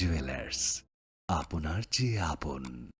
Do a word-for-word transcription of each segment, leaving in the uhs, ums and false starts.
জুয়েলার্স, আপনার যে আপন।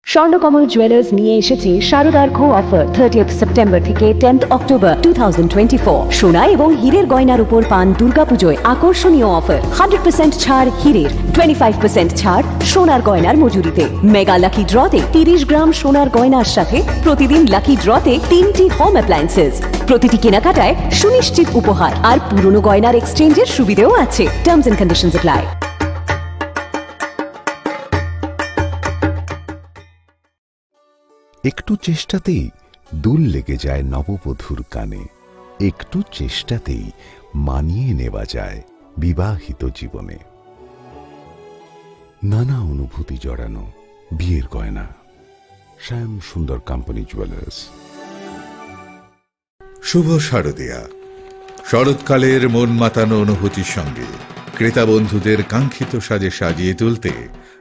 স্বর্ণকমল জুয়েলার্স নিয়ে এসেছে শারদার্ঘ অফার। থার্টিয়েথ সেপ্টেম্বর থেকে tenth October two thousand twenty four. সোনা এবং হীরের গয়নার উপর পান দুর্গাপুজোয় আকর্ষণীয় অফার। হান্ড্রেড পার্সেন্ট ছাড় হীরের, টোয়েন্টি ফাইভ পার্সেন্ট ছাড় সোনার গয়নার মজুরিতে। মেগা লাকি ড্রতে তিরিশ গ্রাম সোনার গয়নার সাথে প্রতিদিন লাকি ড্রতে তিনটি হোম অ্যাপ্লায়েন্সেস। প্রতিটি কেনাকাটায় সুনিশ্চিত উপহার আর পুরনো গয়নার এক্সচেঞ্জের সুবিধেও আছে। Terms and conditions apply. একটু চেষ্টাতেই দুল লেগে যায় নববধূর কানে। একটু চেষ্টাতেই মানিয়ে নেওয়া যায় বিবাহিত জীবনে। নানা অনুভূতি জড়ানো বিয়ের গয়না। শ্যাম সুন্দর কোম্পানি জুয়েলার্স। শুভ শারদিয়া। শরৎকালের মন মাতানো অনুভূতির সঙ্গে ক্রেতা বন্ধুদের কাঙ্ক্ষিত সাজে সাজিয়ে তুলতে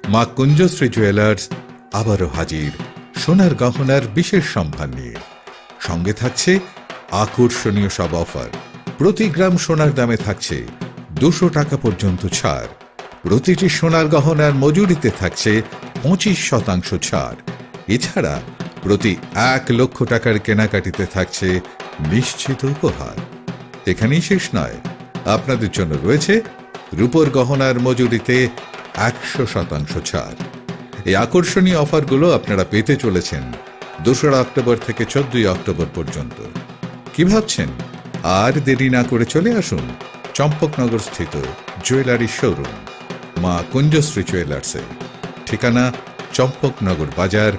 মা কুঞ্জশ্রী জুয়েলার্স আবারও হাজির সোনার গহনার বিশেষ সম্ভার নিয়ে। সঙ্গে থাকছে আকর্ষণীয় সব অফার। প্রতি গ্রাম সোনার দামে থাকছে দুশো টাকা পর্যন্ত ছাড়। প্রতিটি সোনার গহনার মজুরিতে থাকছে পঁচিশ শতাংশ ছাড়। এছাড়া প্রতি এক লক্ষ টাকার কেনাকাটিতে থাকছে নিশ্চিত উপহার। এখানেই শেষ নয়, আপনাদের জন্য রয়েছে রূপোর গহনার মজুরিতে একশো শতাংশ ছাড়। এই আকর্ষণীয় অফারগুলো আপনারা পেতে চলেছেন দোসরা অক্টোবর থেকে চোদ্দই অক্টোবর পর্যন্ত। কি ভাবছেন? আর দেরি না করে চলে আসুন চম্পকনগর স্থিত জুয়েলারি শোরুম মা কুঞ্জশ্রী জুয়েলার্সে। ঠিকানা চম্পকনগর বাজার,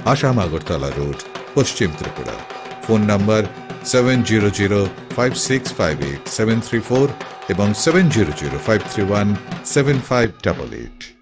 আসাম আগরতলা রোড, পশ্চিম Tripura. Phone number seven zero zero five six five eight seven three four এবং seven zero zero five three one seven five double eight.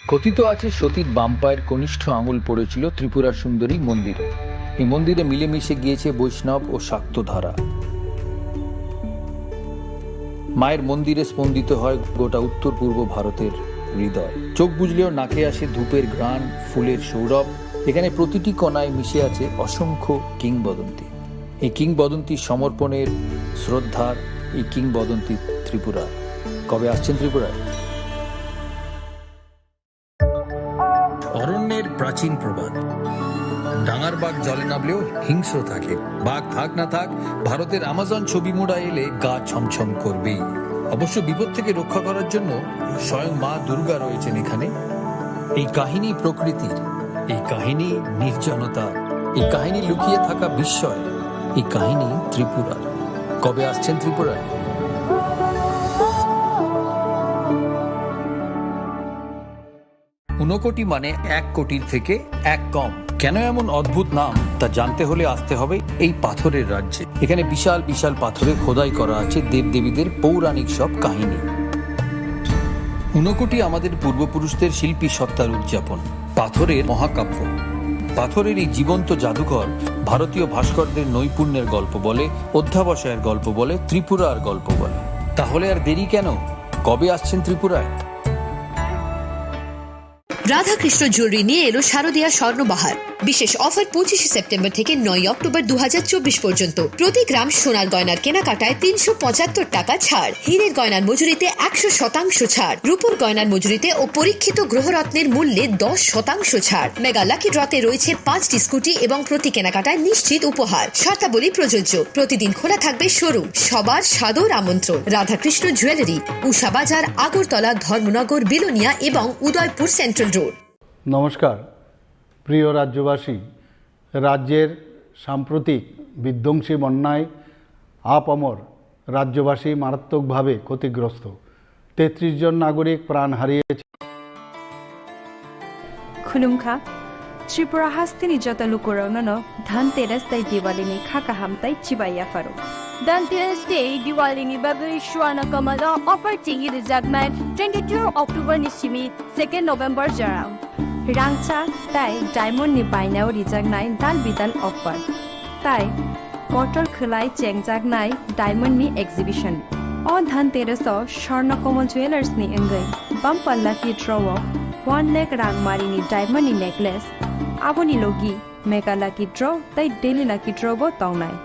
কথিত আছে, সতীর বাম পায়ের কনিষ্ঠ আঙুল পড়েছিল ত্রিপুরা সুন্দরী মন্দিরে। এই মন্দিরে মিলেমিশে গিয়েছে বৈষ্ণব ও শাক্ত ধারা। মায়ের মন্দিরে স্পন্দিত হয় গোটা উত্তর পূর্ব ভারতের হৃদয়। চোখ বুজলেও নাকে আসে ধূপের ঘ্রাণ, ফুলের সৌরভ। এখানে প্রতিটি কণায় মিশে আছে অসংখ্য কিংবদন্তি। এই কিংবদন্তি সমর্পণের, শ্রদ্ধার, এই কিংবদন্তি ত্রিপুরা। কবে আসছেন ত্রিপুরায়? অরণ্যের প্রাচীন প্রবাদ, "ডাঙার বাঘ জলে নামলেও হিংস্র থাকে।" বাঘ থাক না থাক, ভারতের আমাজন ছবিমুড়া এলে গা ছমছম করবেই। অবশ্য বিপদ থেকে রক্ষা করার জন্য স্বয়ং মা দুর্গা রয়েছেন এখানে। এই কাহিনী প্রকৃতির, এই কাহিনী নির্জনতার, এই কাহিনী লুকিয়ে থাকা বিস্ময়, এই কাহিনী ত্রিপুরার। কবে আসছেন ত্রিপুরায়? ঊনকোটি মানে এক কোটির থেকে এক কম। কেন এমন অদ্ভুত নাম, তা জানতে হলে আসতে হবে এই পাথরের রাজ্যে। এখানে বিশাল বিশাল পাথরে খোদাই করা আছে দেবদেবীদের পৌরাণিক সব কাহিনী। ঊনকোটি আমাদের পূর্বপুরুষদের শিল্পী সত্তার উদযাপন। পাথরের মহাকাব্য। পাথরের এই জীবন্ত জাদুঘর ভারতীয় ভাস্করদের নৈপুণ্যের গল্প বলে, অধ্যাবসায়ের গল্প বলে, ত্রিপুরার গল্প বলে। তাহলে আর দেরি কেন? কবে আসছেন ত্রিপুরায়? রাধাকৃষ্ণ জুয়েলারি নিয়ে এলো শারদীয়া স্বর্ণবাহার। বিশেষ অফার পঁচিশে সেপ্টেম্বর থেকে নয় অক্টোবর দু হাজার চব্বিশ পর্যন্ত। প্রতি গ্রাম সোনার গয়নার কেনাকাটায় তিনশো পঁচাত্তর টাকা ছাড়, হীরের গয়নার মজুরিতে একশো শতাংশ ছাড়, রূপোর গয়নার মজুরিতে ও পরীক্ষিত গ্রহরত্নের মূল্যে দশ শতাংশ ছাড়। মেগা লাকি ড্রতে রয়েছে পাঁচটি স্কুটি এবং প্রতি কেনাকাটায় নিশ্চিত উপহার। শর্তাবলী প্রযোজ্য। প্রতিদিন খোলা থাকবে শোরুম। সবার সাদর আমন্ত্রণ। রাধাকৃষ্ণ জুয়েলারি, উষা বাজার, আগরতলা, ধর্মনগর, বিলোনিয়া এবং উদয়পুর সেন্ট্রাল রোড। নমস্কার। প্রিয় রাজ্যবাসী, রাজ্যের সাম্প্রতিক বিধ্বংসী বন্যায় আপামর রাজ্যবাসী মারাত্মকভাবে ক্ষতিগ্রস্ত। তেত্রিশ জন নাগরিক প্রাণ হারিয়েছে। Khulumkha, Tripura hasteni joto lukurokno no Dhanteras tei Diwali ni kha kaham tei chibai yapharo. Dhanteras tei Diwali ni bagwi Swarna Kamal o offer chengwi rwjaknai twenty-two October ni simi second November jora. Rangchak tei diamond ni bainao rijaknai dal bidal offer. Tai kotor khwlai chengjaknai diamond ni exhibition. O Dhanteras o Swarna Kamal Jewellers ni wngwi bumper lucky draw o one lakh rang mari ni diamond ni necklace, aboni logi mega lucky draw tei daily lucky draw bo tongnai.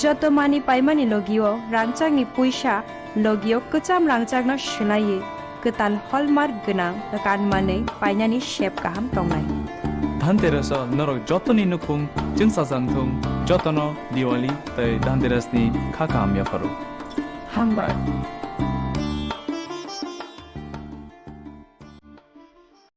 Joto mani paimani logio rangchakni puisa logio kwcham rangchakno swlaiwi kwtal hallmark gwnang kanmanwi painani sep kaham tongnai. Dhanteras o norok jotoni nukhung chwngsajak thung, jotono Diwali tei Dhanteras ni kha kaham yapharo. Hambai.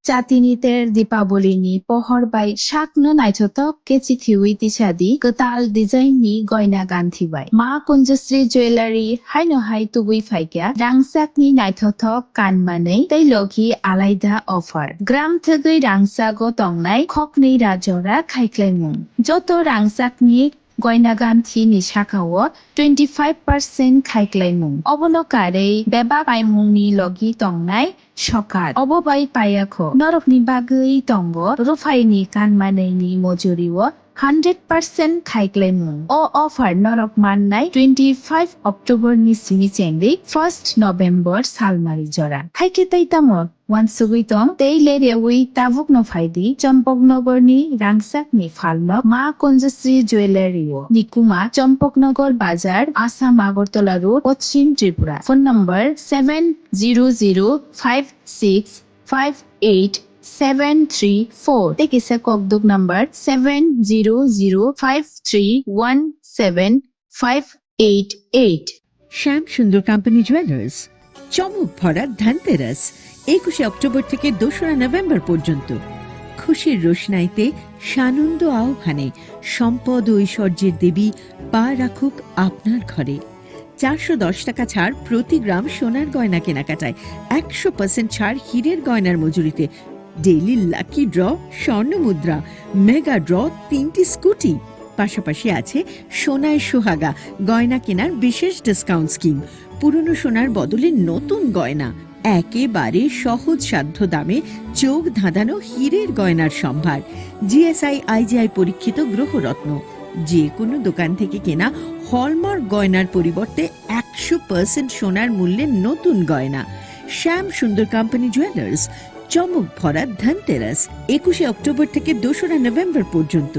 Chatini ter Dipaboli ni pohor bai sakno naithothok khe chithiwi tisadi kwtal design ni goina ganthi bai. Ma Kunjasri Jewellery haino hai tubui phaikya rangchak ni naithothok kanmanwi tei logi alaida offer. Gram thwgwi rangchago tongnai khoknwi ra jora khaiklaimung. Joto rangchak ni goina ganthi ni saka o twenty five percent khaiklaimung. Obono karwi bebak paimung ni logi tongnai sokat. Obo bai payakho norokni bagwi tongo ruphaini kanmanwi ni mojuri o hundred percent khaiklaimung. O offer norok mannai twenty five October ni simi chengwi first November salmari jora. Haikhe tei tamo? Wansugwi tong, tei le rewi tabukno phaidi, Champaknagar ni rangchak ni phalnok Ma Kunjasri Jewellery o. Nikuma, Champaknagar Bazar, Assam Agartala Road, Poschim Tripura. Phone number seven zero zero five six five eight seven three four. Tei kisa kokduk number seven zero zero five three one seven five eight eight. শ্যাম সুন্দর company jewellers, চমক ভরা ধনতেরাস, একুশে অক্টোবর থেকে দোসরা নভেম্বর পর্যন্ত। খুশির রোশনাইতে সানন্দ আহ্বানে সম্পদ ও ঐশ্বর্যের দেবী পা রাখুক আপনার ঘরে। চারশো দশ টাকা ছাড় প্রতি গ্রাম সোনার গয়না কেনাকাটায়, একশো পার্সেন্ট ছাড় হীরের গয়নার মজুরিতে, ডেইলি লাকি ড্র, স্বর্ণ মুদ্রা, মেগা ড্র, তিনটি স্কুটি। পাশাপাশি আছে সোনায় সোহাগা গয়না কেনার বিশেষ ডিসকাউন্ট স্কিম। পুরনো সোনার বদলে নতুন গয়না, একেবারে সহজসাধ্য দামে চোখ ধাঁধানো হীরের গয়নার সম্ভার। জিএসআই আইজিআই পরীক্ষিত গ্রহরত্ন। যে কোনো দোকান থেকে কেনা হলমার্ক গয়নার পরিবর্তে একশো পার্সেন্ট সোনার মূল্যে নতুন গয়না। শ্যাম সুন্দর কোম্পানি জুয়েলার্স, চমক ভরা ধনতেরাস, একুশে অক্টোবর থেকে দোসরা নভেম্বর পর্যন্ত।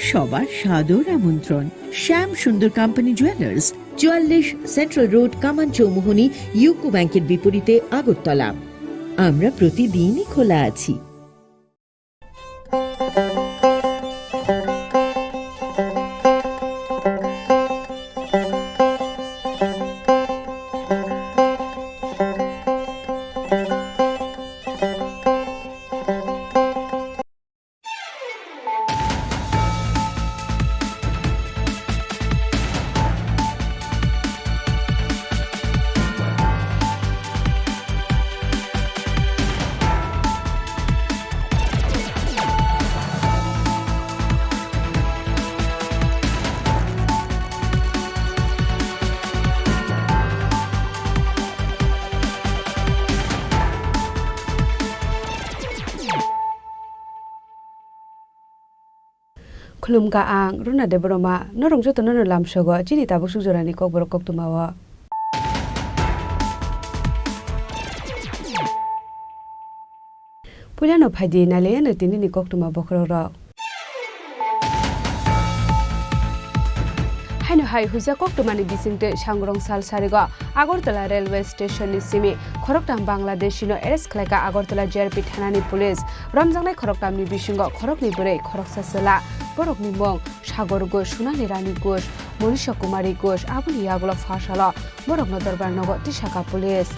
সবার সাদর আমন্ত্রণ। শ্যাম সুন্দর কোম্পানি জুয়েলার্স, চুয়াল্লিশ সেন্ট্রাল রোড, কামান চৌমুহনী, ইউকো ব্যাংকের বিপরীতে, আগরতলা। আমরা প্রতিদিনই খোলা আছি। Khulumkha ang Runa Debbarma, norok jotono no lamsogo chini tabuk sukjorani kokborok koktwmao. Puilano phaidi nailaiya no tinini koktwma bokhorok rok. Haino hai huijak koktwmani bisingtwi sangrong sal sarigo Agartala railway station ni simi khoroktham Bangladeshi no arrest khlaika Agartala G R P thana ni police. Romjaknai khoroktham ni bisingo khoroknwi bwrwi, khoroksa chwla. Borokni mung Sagor Ghosh, Sonali Rani Ghosh, Monisha Kumari Ghosh. Aboni yagulo pha salo borokno dorbar nogo tisaka police.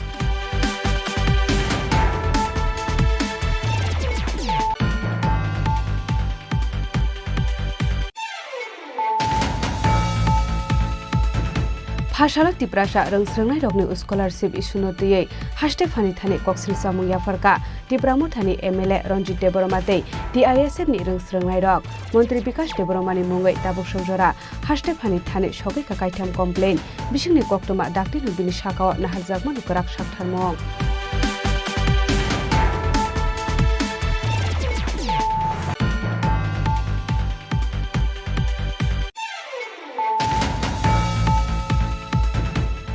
Pha salo Tiprasa rwngsrwngnairokni scholarship issue no twiwi haste phani thani koksil chamung yapharkha Tipra Mothani M L A Ranjit Debbarma tei T I S F ni rwngsrwngnairok. Montri Bikash Debbarmani mungwi tabuk sokjora haste phani thani sogwi ka kaitham complaint. Bisingni koktwma daktino bini sakao naharjakmani kwrak saktharmung.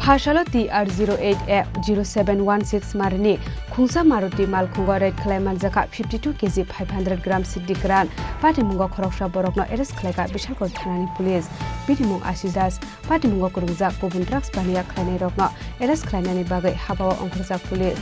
Pha salo T R zero eight A zero seven one six marini khungsa Maruti malkhungo raid khlai manjakha fifty two K G five hundred gram Siddhi Kiran. Patimungo khoroksa borokno arrest khlaika Bishalgarh thanani police. Bini mung Ashish Das. Patimungo kwrwngjak kubun drugs baniya khlainairokno arrest khlainani bagwi habao ongkhorjak police.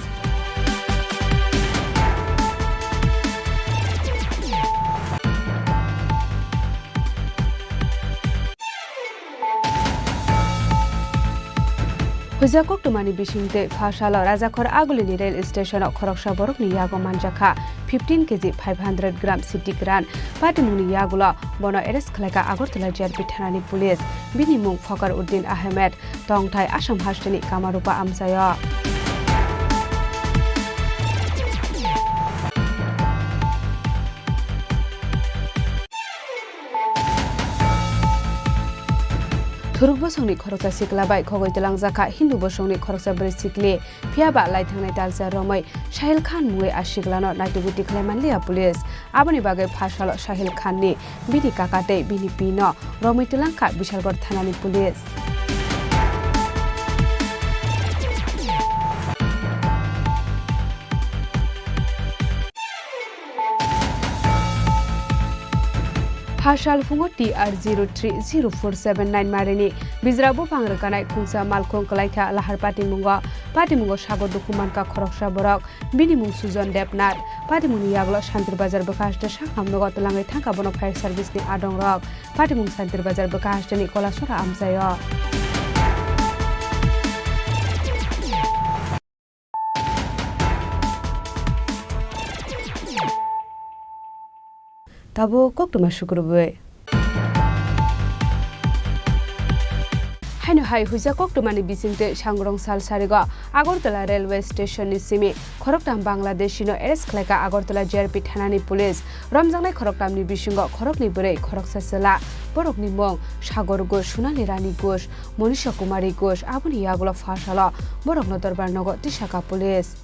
Huijak koktwmani bisingtwi pha salo Rajakhor Agulini rail station-o khoroksa borokni yago manjakha fifteen K G five hundred gram Siddhi Kiran. Patimungni yagulo bono arrest khlaika Agartala G R P thanani police. Bini mung Fakar Uddin Ahmed, tongthai Assam hasteni Kamarupa amchaio. Thuruk bosongni khoroksa sikla bai khogwi twlangjakha Hindu bosongni khoroksa bwrwi sikli. Phiya ba lai thangnai talsa romwi Sahil Khan mungwi a siklano naitugwi tikhlai manliya police. Aboni bagwi pha salo Sahil Khan ni bini kaka tei bini pi no romwi twlangkha Bishalgarh thanani police. Pha sal phungo T R zero three zero four seven nine marini bijra buphang rwkanai khungsa malkhung kwlaikha lahar patimungo. Patimungo sago dukhu mankha khoroksa borok. Bini mung Sujon Debnath. Patimungni yagulo Santir Bazar bwkha haste sakhamnogo twlangwi thangkha bono fire service ni adongrok. Patimung Santir Bazar bwkha hasteni Kolasora amchaio. Tabuk koktwma sukrubwi. Haino hai huijak koktwmani bisingtwi sangrong sal sarigo Agartala railway station ni simi khoroktham Bangladeshi no arrest khlaika Agartala G R P thanani police. Romjaknai khoroktham ni bisingo khoroknwi bwrwi, khoroksa chwla. Borokni mung Sagor Ghosh, Sonali Rani Ghosh, Monisha Kumari Ghosh. Aboni yagulo pha salo borokno dorbar nogo tisaka police.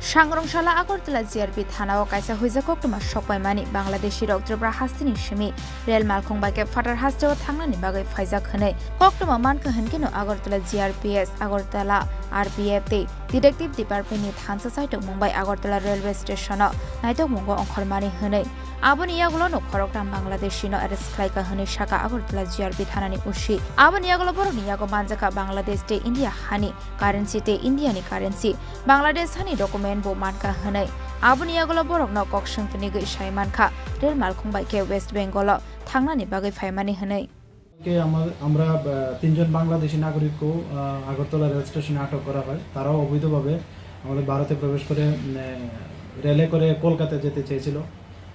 Sangrong sala Agartala G R P thanao kaisa huijak koktwma sokpaimani Bangladeshi rok Tripura hasteni simi rel malkhung bai khe phatar hasteo thangnani bagwi phaijak hwnwi koktwma mankha hwnkhe no Agartala G R P S, Agartala R P F tei Detective Department ni thansa saitokmung bai Agartala railway station o naitokmungo ongkhormani hwnwi. Aboni yagulo no khoroktham Bangladeshi no arrest khlaika hwnwi saka Agartala G R P thanani O C. Aboni yagulo borokni yago manjakha Bangladesh tei India hani currency tei India ni currency, Bangladesh hani document bo mankha hwnwi. Aboni yagulo borokno kok swng phunigwi sai mankha, rel malkhung bai khe West Bengal o thangnani bagwi phaimani hwnwi. কে আমা-, আমরা, আহ, তিনজন বাংলাদেশি নাগরিককেও, আহ, আগরতলা রেল স্টেশনে আটক করা হয়। তারাও অবৈধভাবে আমাদের ভারতে প্রবেশ করে, উম, আহ, রেলে করে কলকাতা যেতে চেয়েছিল।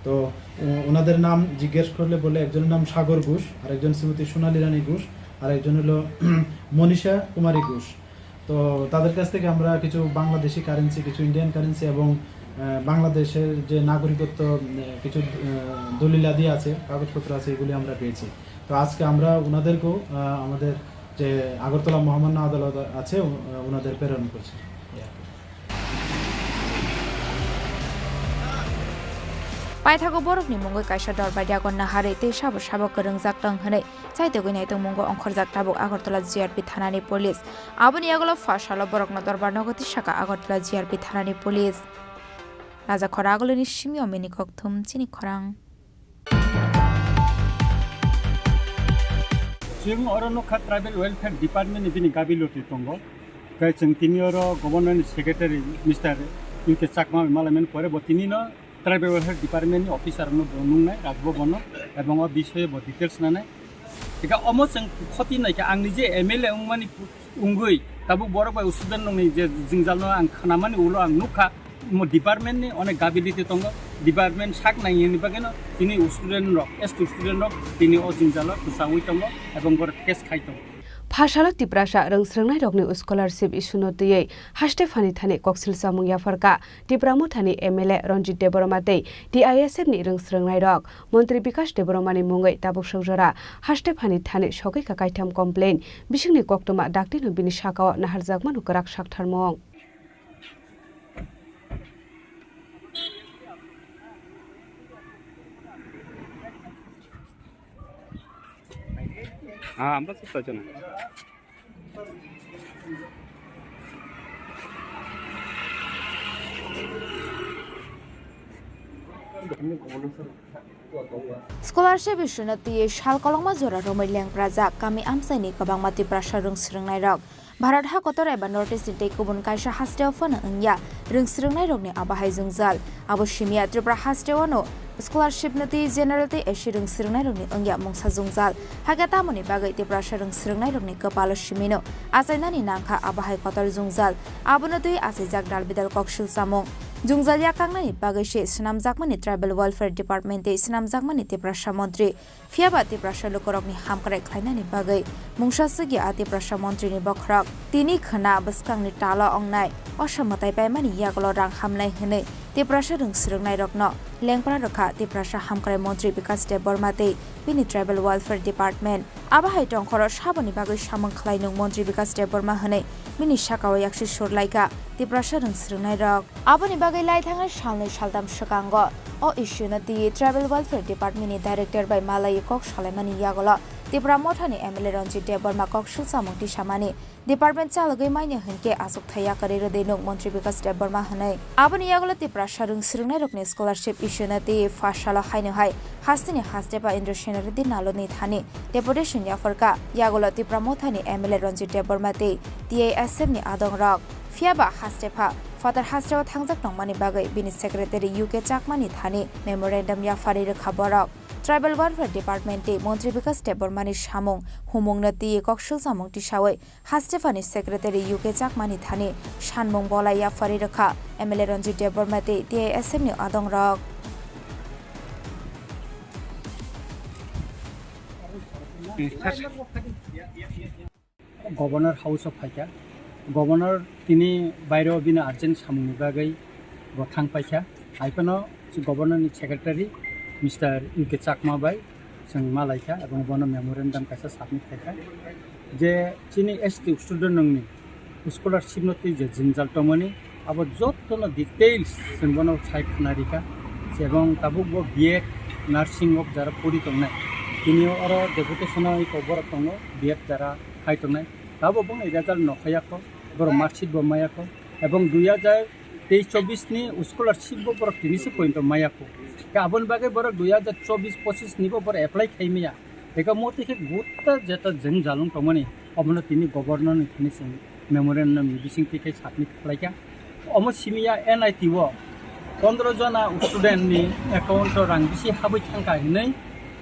তো, ও-, ওনাদের নাম জিজ্ঞেস করলে বলে একজনের নাম সাগর ঘোষ, আর একজন শ্রীমতী সোনালী রানী ঘোষ, আর একজন হলো মনীষা কুমারী ঘোষ। তো তাদের কাছ থেকে আমরা কিছু বাংলাদেশি কারেন্সি, কিছু ইন্ডিয়ান কারেন্সি এবং, আহ, বাংলাদেশের যে নাগরিকত্ব, উম, কিছু, আহ, দলিলাদি আছে, কাগজপত্র আছে, এগুলি আমরা পেয়েছি। তো আজকে আমরা ওনাদেরকেও, আহ, আমাদের যে আগরতলা মহামান্য আদালত আছে, ও-, ওনাদের প্রেরণ করছি। এই আর কি। Paithago borokni mungwi kaisa dorbar yago naharwi tei sabo sabo kwrwngjak tong hwnwi chaitugwi naitongmungo ongkhorjak tabuk Agartala G R P thanani police. Aboni yagulo pha salo borokno dorbar nogo tisaka Agartala G R P thanani police. Raja khoragulini simio mini kokthum chini khorang. Chwng oro nukha Tribal Welfare Department ni bini gabi loti tongo. Khe chwng tini oro Governor ni Secretary Mister U K Chakma malaimani pore bo tini no Tribal Welfare Department ni officer no bo nungnai, Rajbhavan no, ebong o bisoyo bo details nanai. Eka omo chwng khoti naikha, ang nije M L A wngmani wngwi tabuk borok bai student rokni je jwngjal no ang khnamani ulo ang nukha, omo department ni onek gability tongo, department sak nangya ni bagwi no tini student rok, S T student rok tini o jwngjal o kwchangwi tongo ebong borok face khai tongo. Phasalo Tiprasa rwngsrwngnairokni scholarship issue no twiwi haste phani thani koksil chamung yapharkha Tipra Mothani M L A Ranjit Debbarma tei T I S F ni rwngsrwngnairok. Montri Bikash Debbarmani mungwi tabuk sokjora haste phani thani sogwi ka kaitham complaint, bisingni koktwma daktino bini sakao naharjakmano kwrak saktharmung. Ah, আমরা চেষ্টা হচ্ছে না। Scholarship issue no twiwi sal kolokma jora romwi lengprajak kami amchaini kwbangma Tiprasa rwngsrwngnairok. Bharat ha kotor eba North East ni tei kubun kaisa hasteo phano wngya rwngsrwngnairokni abo hai jwngjal. Abo simiya Tripura hasteo no scholarship no twi general tei S C rwngsrwngnairokni wngya mungsa jwngjal. Hakhe tamoni bagwi Tiprasa rwngsrwngnairokni kwpalo simino achainani nangkha abo hai kotor jwngjal. Abono twi achaijak dalbidal koksil chamung. Jwngjal yakangnani bagwi se swnamjakmani Tribal Welfare Department tei swnamjakmani Tiprasa Montri. Phiyaba Tiprasa lukurokni hamkrai khlainani bagwi mungsa swkya a Tiprasa montrini bokhorok. Tini khwna bwskangni talo ongnai osa mwtai paimani yagulo rang hamnai hwnwi Tiprasa rwngsrwngnairokno lengpra rwkha Tiprasa hamkrai montri Bikash Debbarma tei bini Tribal Welfare Department. Abo hai tongkhoro saboni bagwi samung khlainung montri Bikash Debbarma hwnwi bini sakao yaksi surlaikha Tiprasa rwngsrwngnairok. Aboni bagwi lai thangnai salnwi saltam swkango o issue no twiwi Tribal Welfare Department ni Director bai malaiwi kok salaimani yagulo Tipra Mothani M L A Ranjit Debbarma kok sulsamung tisamani department chalogwi manya hwnkhe achukthai yakarwi rwdinung Montri Bikash Debbarma hwnwi. Aboni yagulo Tiprasa rwngsrwngnairokni scholarship issue no twiwi first salo haino hai hasteni haste ba Indra Sena Reddy Naloni thani deputation yapharkha yagulo Tipra Mothani M L A Ranjit Debbarma tei T I S F ni adongrok. Phiyaba haste pha phatar hasteo thangjak tongmani bagwi bini secretary U K Chakmani thani memorandum yapharwi rwkha borok. Tribal Welfare Department tei Montri Bikash Debbarmani samung humungno twiwi kok sulsamung tisawi haste phani secretary U K Chakmani thani sanmung bolai yapharwi rwkha M L A Ranjit Debbarma tei T I S F ni adongrok. Governor House o phaikha. Governor tini baireo bini urgent samungni bagwi bo thang paikha. Haiphano Governor ni Secretary Mister U K Chakma bai chwng ma laikha, ebong bono memorandum kaisa submit khaikha je chini S T student rokni scholarship no twi je jwngjal tongmani, abo jotono details chwng bono sai khna rikha. Ebong tabuk bo B Ed nursing o jara pori tongnai, tini oro deputation o iko borok tongo, B Ed jara khai tongnai, tabuk boni result nokha yakho, borok marksheet bo maya kho, ebong dui hajar teis chobbish ni scholarship bo borok tini se pointo maya kho. Khe aboni bagwi borok dui hajar chobbish pochish ni bo borok apply khai maya. Eka motwi khe gutta jeta jeng jalung tongmani, omono tini governor ni thani chwng memorandum ni bisingtwi khe submit khlaikha. Omo simiya N I T o pondro jona student ni account o rang bisi habwi thangkha hinwi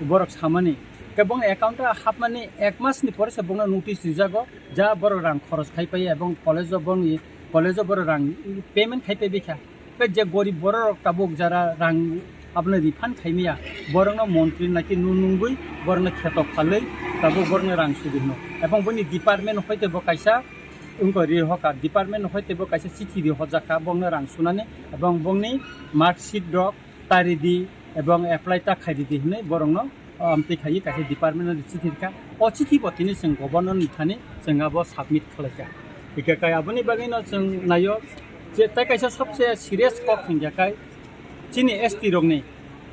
borok samani. Khe bong account o hapmani ek mas ni pore se bongno notice rijago, ja borok rang khoros khai pai ebong college o bongni college o borok rang payment khai pai bikha. Tei je gorib borok rok tabuk jara rang abono refund khai maya, borokno montri naki nu nungwi borokno kheto phalwi tabuk borokno rang sudi hino. Ebong boni department hoite bo kaisa wngkha ri hoka, department hoite bo kaisa chithi ri hojak kha bongno rang sunani, ebong bongni marksheet rok ta ridi ebong apply ta khai ridi hinwi borokno, o, amtwi khaiwi kaisa department ni chithi rikha. O chithi bo tini chwng governor ni thani chwng abo submit khlaikha. Hikhe kai aboni bagwi no chwng naio je tai kaisa sobse serious kok hingya kai chini S T rokni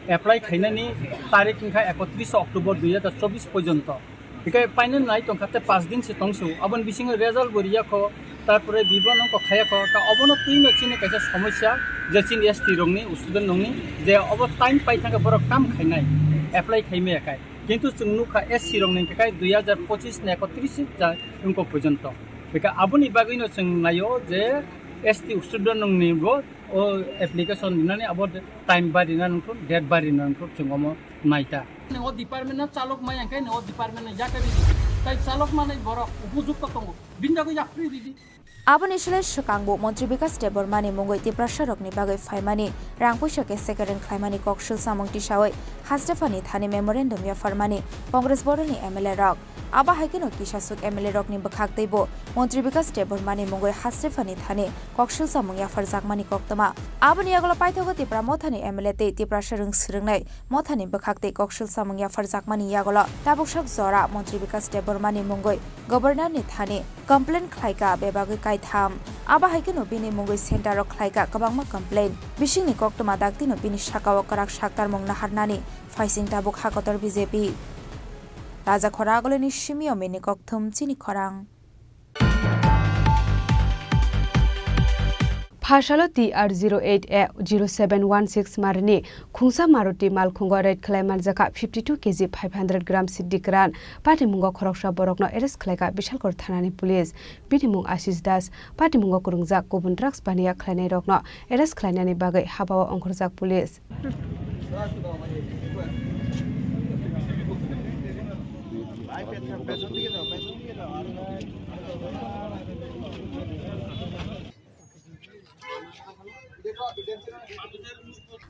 Apply khainani tarik wngkha ekotris October dui hajar chobbish porjonto. Hikai painani nai tongkha tei paanch din se tongsu. Aboni bisingo result bo riyakho, tarpore bibo nongkho khayakho. Ta obono twino chini kaisa somosya je chini S T rokni, student rokni je obo time pai thangkhe borok kam khainai, apply khaimaya khai. Kintu chwng nukha S C rokni hikai dui hajar pochis ni ekotris ja wngkho porjonto. Hikai aboni bagwino chwng naio je S T student rokni bo o application rinani abo time bai rina nangkuk, date bai rina nangkuk, chwng omo naita. Nang o department no chalok maya khe nang o department no yakari di. Tai chalok manai borok upojukto tongo. Bini bagwi yapri ridi. Aboni sle swkangbo Montri Bikas Debbarmani mungwi Tiprasarokni bagwi phaimani rang puisa khe sekereng khlaimani koksil samung tisawi Hastephani thani memorandum yapharmani Congress boroni M L A rok. Abo hai kheno kisaswk M L A rokni bwkhak teibo Montri Bikas Debbarmani mungwi Hastephani thani koksil samung yapharjakmani koktwma. Aboni yagulo paithago Tipra Mothani M L A tei Tiprasa rwng swrwngnai Mothani bwkhak tei koksil samung yapharjakmani yagulo tabuk sak jora Montri Bikas Debbarmani mungwi Governor ni thani complaint khlaika bebagwi kaitham. Abo hai kheno bini mungwi center o khlaika kwbangma complaint. Bisingni koktwma daktino bini sakao kwrak saktarmung naharnani phaising tabuk hakotor B J P. Raja Khora Agulini Simio Mini Kokthum Chini Khorang. Phasalo T R zero eight A zero seven one six marini khungsa Maruti malkhungo raid khlai manjakha fifty two K G five hundred gram siddi kwran. Patimungo khoroksa borokno arrest khlaika Bishalgarh thanani police. Bini mung Ashish Das, patimungo kwrwngjak kubun drugs baniya khlainairokno arrest khlainani bagwi habao ongkhorjak police.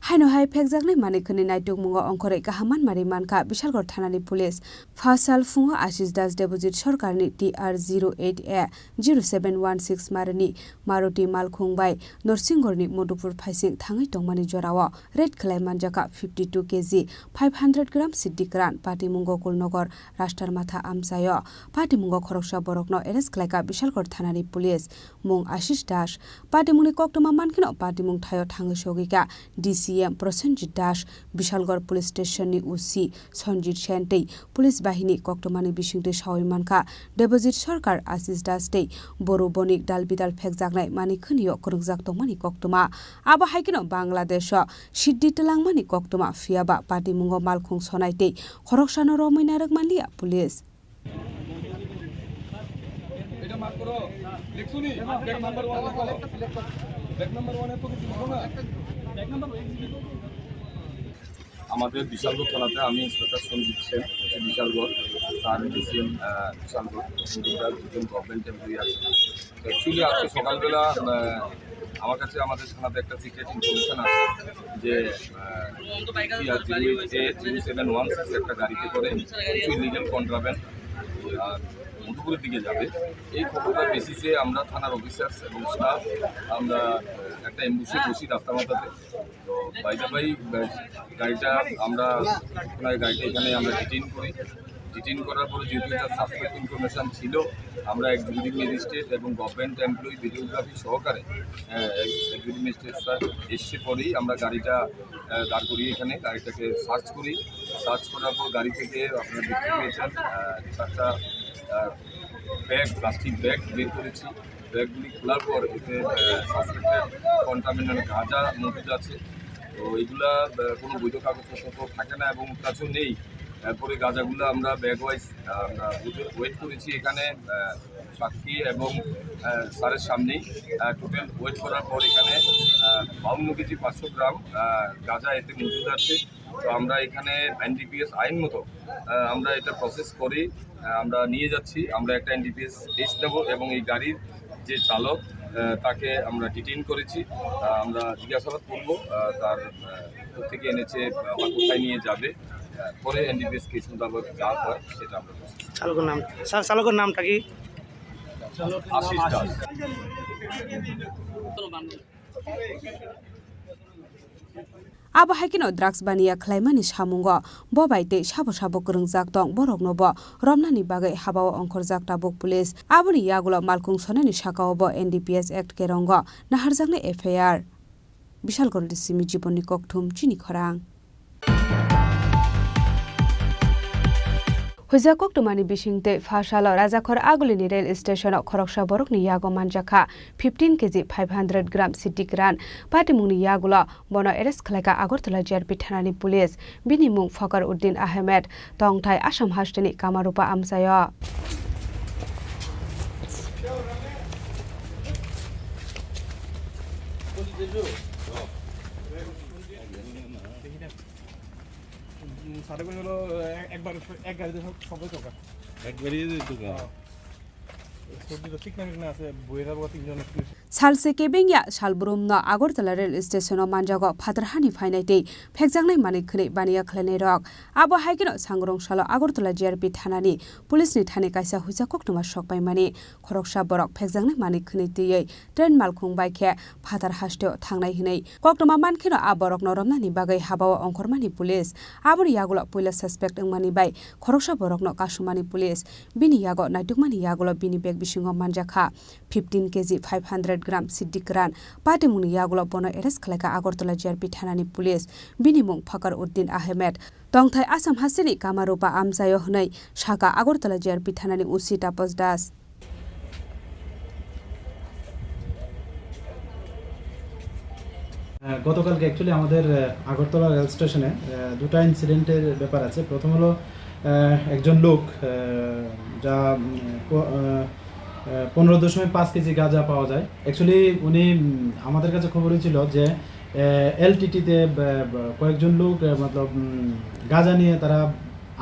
Haino hai phekjaknai manwi khwnwi naitukmungo ongkhorwi kaham manmari mankha Bishalgarh thanani police. Phasal phungo Ashish Das Debojit Sarkarni T R zero eight A zero seven one six marini Maruti malkhung bai Norsingorni Modupur phaising thangwi tongmani jorao raid khlai manjakha fifty two K G five hundred gram siddi kwran. Patimungo Kulnogor Raster Matha amchaio. Patimungo khoroksa borokno arrest khlaika Bishalgarh thanani police. Mung Ashish Das. Patimungni koktwma mankheno patimung thaio thangwi sogwika D C M Prosenjit Das, Bishalgarh Police Station ni O C Sanjit Sen tei police bahini koktwmani bisingtwi sawi mankha Debojit Sarkar, Ashish Das tei Boru Bonik dalbidal phekjaknai manwi khwnio kwrwngjak tongmani koktwma. Abo hai kheno Bangladesh o siddi twlangmani koktwma, phiyaba patimungo malkhung sonai tei khoroksano romwi narwk manliya police. এটা মার্ক করো। লিখছুনি? Bag number one লেখো। Bag number one এত কিছু লিখো না। আমাদের বিশালগড় থানাতে আমি ইন্সপেক্টর সঞ্জিত সেন, হচ্ছে বিশালগড়, স্যার ডিসিএম, আহ, বিশালগড়, দুজন গভর্নমেন্ট এমপ্লয়ি আছে। অ্যাকচুয়ালি আজকে সকালবেলা, আহ, আমার কাছে আমাদের থানাতে একটা সিক্রেট ইনফরমেশন আছে যে, আহ, টিআর জিরো এইট এ জিরো সেভেন ওয়ান সিক্স একটা গাড়িতে করে কিছু ইলিগাল কন্ট্রাব্যান্ড, আহ, মধুপুরের দিকে যাবে। এই খবরটার বেসিসে আমরা থানার অফিসার্স এবং স্টাফ আমরা একটা অ্যাম্বুশে বসি রাস্তা মাথাতে। তো বাই দ্য বাই, গাড়িটা আমরা, ওনার গাড়িটা এখানে আমরা ডিটেইন করি। ডিটেইন করার পরে যেহেতু এটা সাসপেক্ট ইনফরমেশন ছিল, আমরা এক্সিকিউটিভ ম্যাজিস্ট্রেট এবং গভর্নমেন্ট এমপ্লয়ি ভিডিওগ্রাফি সহকারে, আহ, এক্সিকিউটিভ ম্যাজিস্ট্রেট স্যার এসে পরেই আমরা গাড়িটা, আহ, দাঁড় করিয়ে এখানে গাড়িটাকে সার্চ করি। সার্চ করার পর গাড়ি থেকে আপনারা দেখতে পেয়েছেন, আহ, চারটা, আহ, ব্যাগ, প্লাস্টিক ব্যাগ বের করেছি। ব্যাগগুলি খোলার পর এতে, আহ, সাসপেক্টেড কন্টামিনেন্ট গাঁজা মজুদ আছে। তো এগুলা, আহ, কোনো বৈধ কাগজপত্র তো থাকে না এবং কাছেও নেই। তারপরে গাঁজাগুলো আমরা ব্যাগ ওয়াইজ, আহ, আমরা ওজন ওয়েট করেছি এখানে, আহ, সাক্ষী এবং, আহ, স্যারের সামনেই, আহ, টোটাল ওয়েট করার পর এখানে, আহ, বাউন্ন কেজি পাঁচশো গ্রাম, আহ, গাঁজা এতে মজুদ আছে। তো আমরা এখানে এনডিপিএস আইন মতো, আহ, আমরা এটা প্রসেস করি, আহ, আমরা নিয়ে যাচ্ছি। আমরা একটা এনডিপিএস কেস নেব এবং এই গাড়ির যে চালক, আহ, তাকে আমরা ডিটেইন করেছি। আহ, আমরা জিজ্ঞাসাবাদ করব, আহ, তার, আহ, কোথেকে এনেছে বা কোথায় নিয়ে যাবে। আহ, পরে এনডিপিএস কেস মোতাবেক যা হয় সেটা আমরা প্রসেস করব। চালকের নাম, স্যার, চালকের নামটা কি? আশিস Das. Abo hai kheno drugs baniya khlaimani samungo bo bai tei sabo sabo kwrwngjak tong, borokno bo romnani bagwi habao ongkhorjak tabuk police. Aboni yagulo malkhung sonani sakao bo N D P S Act kerongo naharjaknai F I R. Bishalgarhni simi Jibonni Kokthum, Chini Khorang. Huijak koktwmani bisingtwi pha salo Rajakhor Agulini rail station-o khoroksa borokni yago manjakha fifteen K G five hundred gram Siddhi Kiran patimungni yagulo bono arrest khlaikha Agartala G R P thanani police. Bini mung Fakar Uddin Ahmed, tongthai Assam hasteni Kamarupa amchaio. সাড়ে পনেরো, এক, একবার, এক গাড়িতে সব, সবাই দরকার। একবারই দরকার। হ্যাঁ। সর্দি তো ঠিক না, ঠিক না আছে, বইয়ে যাবো তিনজন। Salse kebengya salbrumno Agartala rail station-o manjago phatar hani phainai tei phekjaknai manwi khwnwi baniya khlainai rok. Abo hai kheno sangrong salo Agartala G R P thanani police-ni thani kaisa huijak koktwma sokpaimani. Khoroksa borok phekjaknai manwi khwnwi twiwi train malkhung bai khe phatar hasteo thangnai hwnwi koktwma man kheno a borokno romnani bagwi habao ongkhormani police. Aboni yagulo puila suspect wngmani bai khoroksa borokno kasumani police. Bini yago naitukmani yagulo bini bag bisingo manjakha fifteen K G five hundred gram Siddhi Kiran patimungni yagulo bono arrest khlaikha Agartala G R P thanani police. Bini mung Fakar Uddin Ahmed. Tongthai Assam hasteni Kamarupa amchaio hwnwi sakha Agartala G R P thanani O C Tapas Das. আহ, গতকালকে অ্যাকচুয়ালি আমাদের, আহ, আগরতলা রেল স্টেশনে, আহ, দুটো ইনসিডেন্টের ব্যাপার আছে। প্রথম হলো, আহ, একজন লোক, আহ, যা, উম, প-, আহ, আহ, পনেরো দশমিক পাঁচ কেজি গাঁজা পাওয়া যায়। অ্যাকচুয়ালি উনি, উম, আমাদের কাছে খবর হয়েছিল যে, আহ, এলটিটিতে, আহ, কয়েকজন লোক, আহ, মতলব, উম, গাঁজা নিয়ে তারা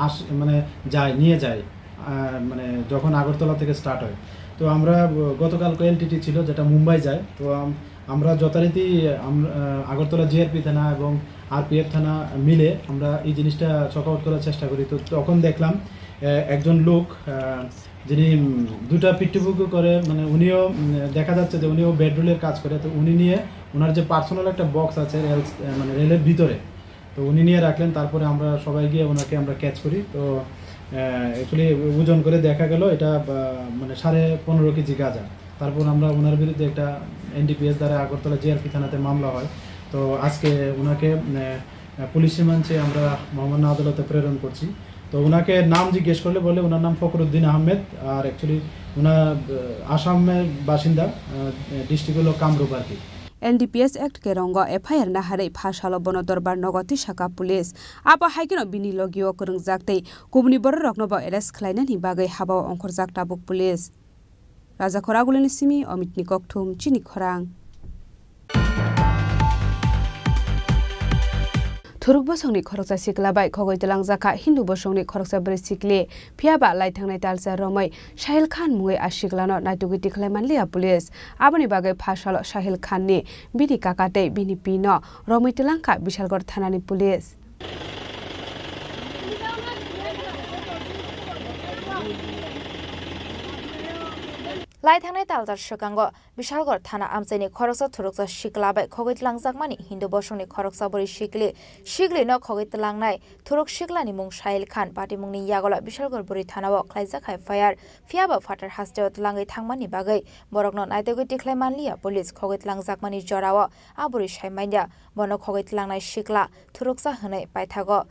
আস-, মানে যায়, নিয়ে যায়। আহ, মানে যখন আগরতলা থেকে স্টার্ট হয়। তো আমরা, আহ, গতকালকে এলটিটি ছিল যেটা মুম্বাই যায়। তো আম-, আমরা যথারীতি আম-, আহ, আগরতলা জিআরপি থানা এবং আরপিএফ থানা মিলে আমরা এই জিনিসটা সর্ট আউট করার চেষ্টা করি। তো তখন দেখলাম, আহ, একজন লোক, আহ, যিনি, উম, দুটা পিট্টুপুকু করে, মানে উনিও, উম, দেখা যাচ্ছে যে উনিও বেডরোলের কাজ করে। তো উনি নিয়ে ওনার যে পার্সোনাল একটা বক্স আছে রেল, আহ, মানে রেলের ভিতরে, তো উনি নিয়ে রাখলেন। তারপরে আমরা সবাই গিয়ে ওনাকে আমরা ক্যাচ করি। তো, আহ, অ্যাকচুয়ালি ওজন করে দেখা গেল এটা, আহ, মানে সাড়ে পনেরো কেজি গাঁজা। তারপর আমরা ওনার বিরুদ্ধে একটা এনডিপিএস দ্বারা আগরতলা জিআরপি থানাতে মামলা হয়। তো আজকে ওনাকে, আহ, পুলিশ রিমান্ডে আমরা মহামান্য আদালতে প্রেরণ করছি। তো ওনাকে নাম জিজ্ঞেস করলে বলে ওনার নাম ফখরুদ্দিন আহমেদ, আর অ্যাকচুয়ালি ওনার, আহ, আসামের বাসিন্দা, আহ, ডিস্ট্রিক্ট হলো কামরূপ আর কি। N D P S Act kerongo F I R naharwi pha salo bono dorbar nogo twi sakha police. Abo hai kheno bini logio kwrwngjak tei kubuni bororokno bo arrest khlainani bagwi habao ongkhorjak tabuk police. Rajakhor Agulini simi Omitni Kokthum, Chini Khorang. Thuruk bosongni khoroksa sikla bai khogwi twlangjakha Hindu bosongni khoroksa bwrwi sikli. Phiya ba lai thangnai talsa romwi Sahil Khan mungwi a siklano naitugwi tikhlai manliya police. Aboni bagwi pha salo Sahil Khan ni bini kaka tei bini pino romwi twlangkha Bishalgarh thanani police. Lai thangnai talsar swkango Bishalgarh thana amchaini khoroksa thuruksa sikla bai khogwi tlangjakmani Hindu bosongni khoroksa bwrwi sikli, siklino khogwi tlangnai thuruk siklani mung Sahil Khan, patimungni yagulo Bishalgarh bwrwi thanao khlaijak F I R, phiyaba phatar hasteo tlangwi thangmani bagwi borokno naitugwi tikhlai manliya police. Khogwi tlangjakmani jorao a bwrwi sai manya, bono khogwi tlangnai sikla thuruksa hwnwi paithago.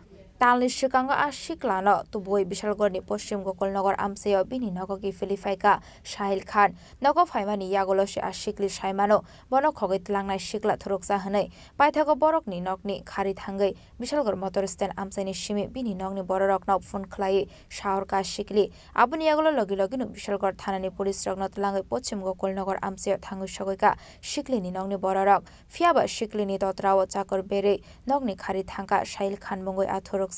Talni swkango a siklano tubuwi Bishalgarhni poschim Gokulnagar amchaio bini nogo kiphilwi phaikha Sahil Khan. Nogo phaimani yagulo se a sikli sai mano, bono khogwi tlangnai sikla thuruksa hwnwi. Paithago borokni nokni khari thangwi Bishalgarh motor stand amchaini simi bini nokni bororokno phone khlaiwi sahorkha sikli. Aboni yagulo logi logino Bishalgarh thanani police rokno tlangwi poschim Gokulnagar amchaio thangwi sogwikha siklini nokni bororok. Phiyaba siklini totrao chakor berwi nokni khari thangkha Sahil Khan mungwi a thuruksa.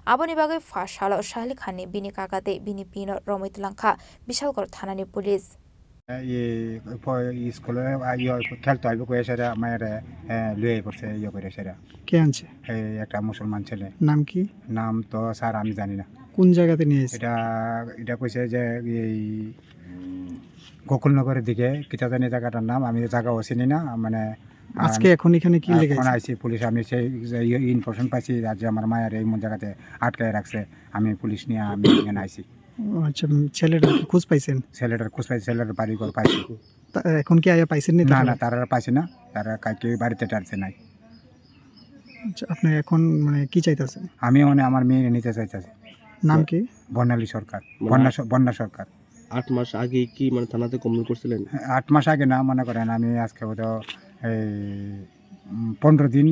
Aboni bagwi pha salo Sahil Khanni bini kaka tei bini pino romwi tlangkha Bishalgarh thanani police. ये প-, স্কুলে আ-, ইয়ে, খেলতে আসবে কয়ে সেটা আমার, এ, লুয়ে পড়ছে, ইয়ে করে সেটা। কে আনছে? এই একটা মুসলমান ছেলে। নাম কি? নাম তো স্যার আমি জানি না। কোন জায়গাতে নিয়ে এসে? এটা, এটা কইছে যে এই গোকুলনগরের দিকে, কিতা জানি জায়গাটার নাম, আমি জায়গাও চিনি না, মানে, আর আজকে এখন এখানে কি এখন লেগেছে? আইছি পুলিশ, আমি সেই যে ইয়ে ইনফরমেশন পাইছি যে আমার মায়ের এই মন জায়গাতে আটকায় রাখছে, আমি পুলিশ নিয়ে আমি এখানে আইছি। ও আচ্ছা, উম, ছেলেটার কি খোঁজ পাইছেন? ছেলেটার খোঁজ পাইছি, ছেলেটার বাড়ি ঘর পাইছি। তা এখন কি আয়া পাইছেন নি না, তারা? না, তারা পাইছে না, তারা কালকে বাড়িতে টাড়িতে নাই। আচ্ছা, আপনি এখন মানে কি চাইতেছেন? আমি মানে আমার মেয়ে নিতে চাইতেছি। নাম কি? বর্ণালী সরকার, মানে বন্যা আট স-, বন্যা সরকার। আট মাস আগে কি মানে থানাতে কমপ্লেন করছিলেন? হ্যাঁ, আট মাস আগে না, মনে করেন আমি আজকে হয়তো এই, উম, পনেরো দিন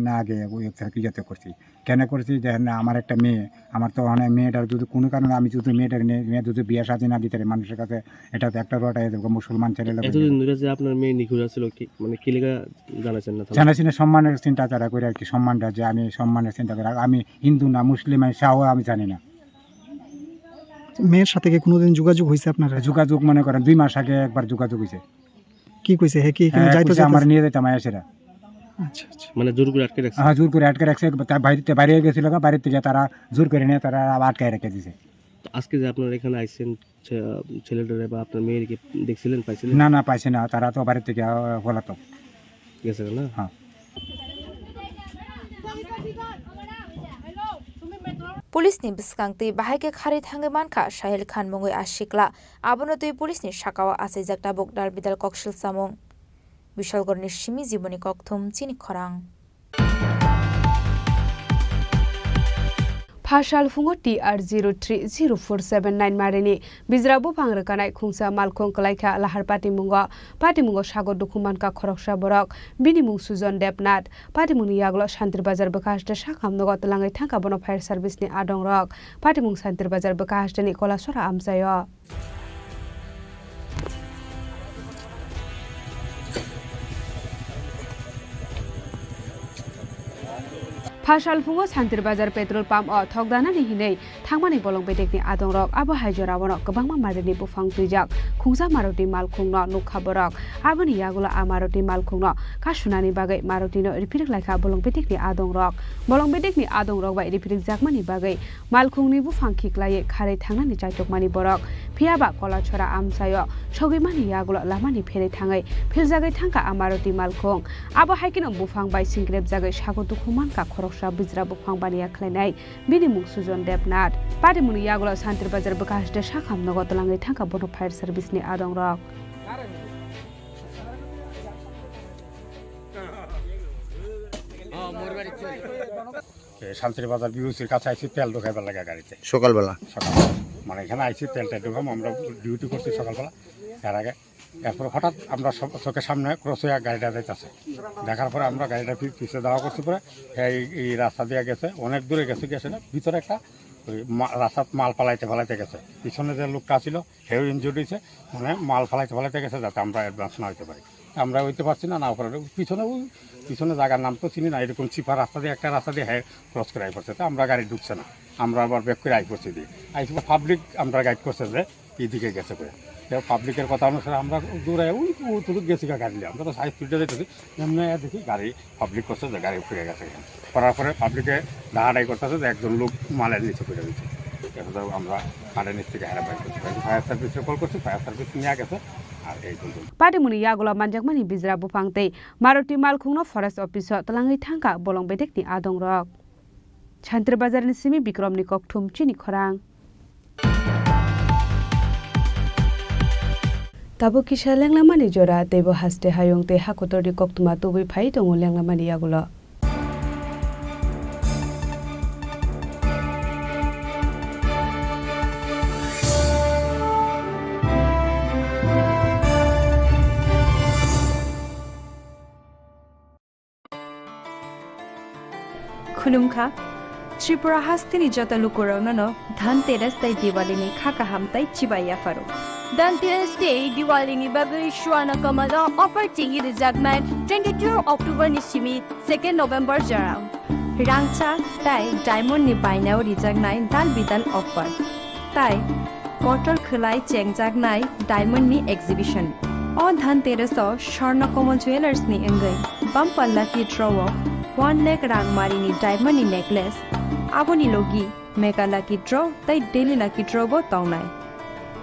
না আগে ওই একটা ইয়েতে করছি। কেন করছি? দেখেন না, আমার একটা মেয়ে, আমার তো মানে মেয়েটার যদি কোনো কারণে আমি যদি মেয়েটার নিয়ে, মেয়ে যদি বিয়ে শাদী না দিতে পারি মানুষের কাছে, এটা তো একটা রোড হয়ে যাবে, মুসলমান ছেলে লোক। এতদিন ধরে যে আপনার মেয়ে নিখোঁজ আছিল, কি মানে কি লেগা জানাচ্ছেন না থানায়? জানাচ্ছি না, সম্মানের চিন্তাধারা করে আর কি, সম্মানটা যে আমি সম্মানের চিন্তা করে, আমি হিন্দু না মুসলিম, আমি সাও আমি জানি না। মেয়ের সাথে কি কোনোদিন যোগাযোগ হয়েছে আপনার? যোগাযোগ মনে করেন দুই মাস আগে একবার যোগাযোগ হয়েছে। কি কইছে? হে কি এখানে হ্যাঁ, যাইতো কইছে, "আমার চাইতেছে?" নিয়ে যাইতাম আয়াসেরা।" আচ্ছা, আচ্ছা। মানে জোর করে আটকে রাখছে? হ্যাঁ, জোর করে আটকে রাখছে। তা বাইরে, বাইরে গেছিল গা, বাইরে থেকে তারা জোর করে নিয়ে তারা আবার আটকে রেখে দিছে। তো আজকে যে আপনারা এখানে আইছেন, ছে-, ছেলেটারে বা আপনার মেয়েকে দেখছিলেন, পাইছিলেন? না, না, পাইছে না। তারা তো বাইরে থেকে, আহ, পলাতক। গেছে না? হ্যাঁ। Police ni bwskang twi bahai khe kharwi thangwi mankha Sahil Khan mungwi a sikla. Abono twi police ni sakao achaijak tabuk dalbidal koksil samung. Bishalgarh ni simi Jiboni Kokthum chini khorang. Phasal phungo T R zero three zero four seven nine marini bijra buphang rwkanai khungsa malkhung kwlaikha lahar patimungo. Patimungo sago dukhu mankha khoroksa borok. Bini mung Sujon Debnath. Patimungni yagulo Shantir Bazar bwkha haste sakhamnogo twlangwi thangkha bono fire service ni adongrok. Patimung Shantir Bazar bwkha hasteni Kolasora amchaio. Phasal phungo Shantir Bazar petrol pump o thokdanani hinwi thangmani bolong bedekni adongrok, abo hai joraono kwbangma marini buphang twijak, khungsa Maruti malkhungno nukha borok. Aboni yagulo a Maruti malkhungno kasunani bagwi Marutino riphirik laikha bolong bedekni adongrok. Bolong bedekni adongrok bai riphirik jakmani bagwi malkhungni buphang khiklaiwi kharwi thangnani chaitokmani borok. Phiyaba Kolachora amchaio sogwimani yagulo lamani pherwi thangwi philjagwi thangkha a Maruti malkhung. Abo hai kheno buphang bai singkrepjagwi sago dukhu mankha khoroksa bijra buphang baniya khlainai. Bini mung Sujon Debnath. Patimungni yagulo Shantir Bazar bwkha haste sakhamnogo twlangwi thangkha bono fire service ni adongrok. এ, শান্তির বাজার বিউসির কাছে আইছি তেল ঢুকাইবার লাগা গাড়িতে। সকালবেলা? সকাল। মানে এখানে আইছি তেলটা ঢুকাম, আমরা ডিউটি করছি সকালবেলা। এর আগে এরপর হঠাৎ আমরা সব চোখের সামনে ক্রস হয়ে গাড়িটা যাইতাছে। দেখার পরে আমরা গাড়িটা পি-, পিছে দাওয়া করছি পরে এই, এই রাস্তা দিয়ে গেছে, অনেক দূরে গেছে, গেছে না, ভিতরে একটা ওই মা-, রাস্তাত মাল ফালাইতে ফালাইতে গেছে। পিছনে যে লোকটা ছিল, হেও ইনজুর্ড হইছে, মানে মাল ফালাইতে ফালাইতে গেছে যাতে আমরা অ্যাডভান্স না হইতে পারি। আমরা হইতে পারছি না, না পারার পিছনে ওই পিছনে জায়গার নাম তো চিনি না, এরকম চিপা রাস্তা দিয়ে একটা রাস্তা দিয়ে হ্যাঁ ক্রস করে আই পড়ছে, তো আমরা গাড়ি ঢুকছে না, আমরা আবার ব্যাক করে আই পড়ছি দিয়ে আইসি পাবলিক আমরা গাইড করছে যে এইদিকে গেছে করে। তো পাবলিকের কথা অনুসারে আমরা দূরে ওই অতটুকু গেছি গা গাড়ি নিয়ে, আমরা তো হাই স্পিডে যেতেছি, এমনি দেখি গাড়ি পাবলিক করছে যে গাড়ি ফিরে গেছে এখানে। করার পরে পাবলিকে ডাহাডাই করতেছে যে একজন লোক মালের নিচে পড়ে রয়েছে। এটা তো আমরা মালের নিচ থেকে হেরা বাইর করছি, ফায়ার সার্ভিসে কল করছি, ফায়ার সার্ভিস নিয়ে গেছে। আর এই পর্যন্ত। Patimungni yagulo manjakmani bijra buphang tei Maruti malkhungno forest office o twlangwi thangkha bolong bedekni adongrok. Shantir Bazarni simi Bikramni Kokthum chini khorang. Tabuk kisa lenglamani jora, teibo haste hayung tei hakotorni koktwma tubui phai tongo lenglamani yagulo. Khulumkha, Tripura hasteni joto lukurokno Dhanteras tei Diwalini kha kaham tei chibai yapharo. Dhanteras tei Diwalini bagwi Swarna Kamal o offer chengwi rwjaknai twenty-two October ni simi second November jora. Rangchak tei diamond ni bainao rijaknai dal bidal offer. Tai kotor khwlai chengjaknai diamond ni exhibition. O Dhanteras o Swarna Kamal Jewellers ni wngwi bumper lucky draw o one lakh rang mari ni diamond ni necklace, aboni logi mega lucky draw tei daily lucky draw bo tongnai.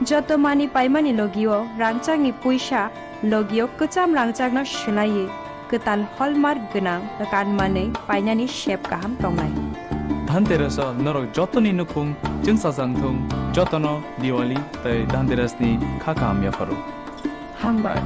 Joto mani paimani logio rangchakni puisa logio kwcham rangchakno swlaiwi kwtal hallmark gwnang kanmanwi painani sep kaham tongnai. Dhanteras o norok jotoni nukhung chwngsajak thung, jotono Diwali tei Dhanteras ni kha kaham yapharo. Hambai.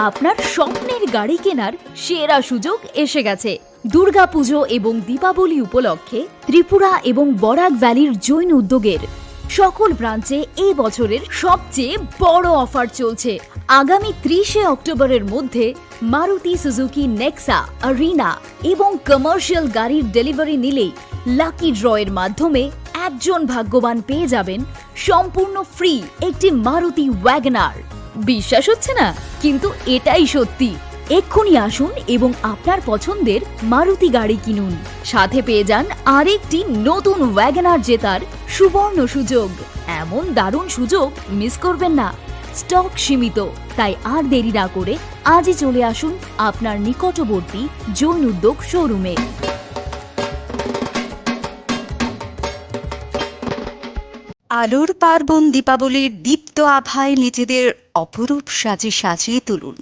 আপনার স্বপ্নের গাড়ি কেনার সেরা সুযোগ এসে গেছে। দুর্গাপুজো এবং দীপাবলি উপলক্ষে ত্রিপুরা এবং বরাক ভ্যালির জৈন উদ্যোগের সকল ব্রাঞ্চে এই বছরের সবচেয়ে বড় অফার চলছে। আগামী ত্রিশে অক্টোবরের মধ্যে মারুতি সুজুকি নেক্সা, আরিনা এবং কমার্শিয়াল গাড়ির ডেলিভারি নিলেই লাকি ড্রয়ের মাধ্যমে একজন ভাগ্যবান পেয়ে যাবেন সম্পূর্ণ ফ্রি একটি মারুতি ওয়াগনার। বিশ্বাস হচ্ছে না? কিন্তু এটাই সত্যি। এক্ষুনি আসুন এবং আপনার পছন্দের মারুতি গাড়ি কিনুন। সাথে পেয়ে যান আরেকটি নতুন ওয়াগনার জেতার সুবর্ণ সুযোগ। এমন দারুণ সুযোগ মিস করবেন না। স্টক সীমিত, তাই আর দেরি না করে আজই চলে আসুন আপনার নিকটবর্তী জৈন উদ্যোগ শোরুমে। আলোর পার্বণ দীপাবলির দীপ্ত আভায় নিজেদের অপরূপ সাজে সাজিয়ে তুলুন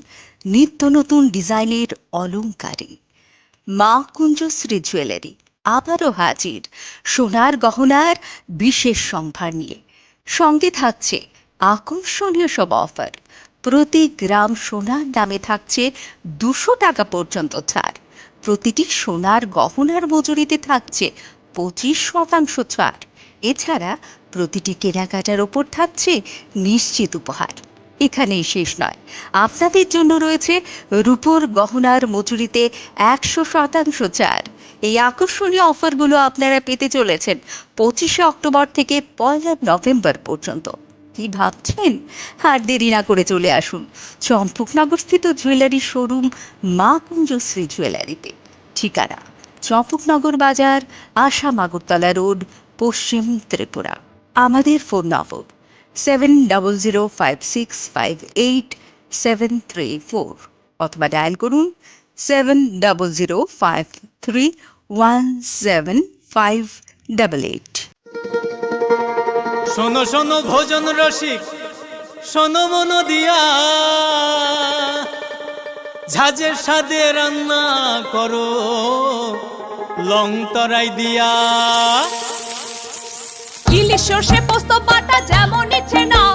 নিত্য নতুন ডিজাইনের অলংকারে। মা কুঞ্জশ্রী জুয়েলারি আবারও হাজির সোনার গহনার বিশেষ সম্ভার নিয়ে। সঙ্গে থাকছে আকর্ষণীয় সব অফার। প্রতি গ্রাম সোনার দামে থাকছে দুশো টাকা পর্যন্ত ছাড়। প্রতিটি সোনার গহনার মজুরিতে থাকছে পঁচিশ শতাংশ ছাড়। এছাড়া প্রতিটি কেনাকাটার ওপর থাকছে নিশ্চিত উপহার। এখানেই শেষ নয়, আপনাদের জন্য রয়েছে রূপোর গহনার মজুরিতে একশো শতাংশ ছাড়। এই আকর্ষণীয় অফারগুলো আপনারা পেতে চলেছেন পঁচিশে অক্টোবর থেকে পয়লা নভেম্বর পর্যন্ত। কি ভাবছেন? আর দেরি না করে চলে আসুন চম্পকনগরস্থিত জুয়েলারি শোরুম মা কুঞ্জশ্রী জুয়েলারিতে। ঠিকানা: চম্পকনগর বাজার, আসাম আগরতলা রোড, পশ্চিম ত্রিপুরা। আমাদের ফোন নম্বর seven double zero five six five eight seven three four, অথবা ডায়াল করুন seven double zero five three one seven five double eight. শোনো শোনো ভোজন রসিক, শোনো মন দিয়া, ঝাঁঝের স্বাদে রান্না করো লং তরাই দিয়া। ইলিশ সর্ষে পোস্ত বাটা যেমন ইচ্ছে নাও,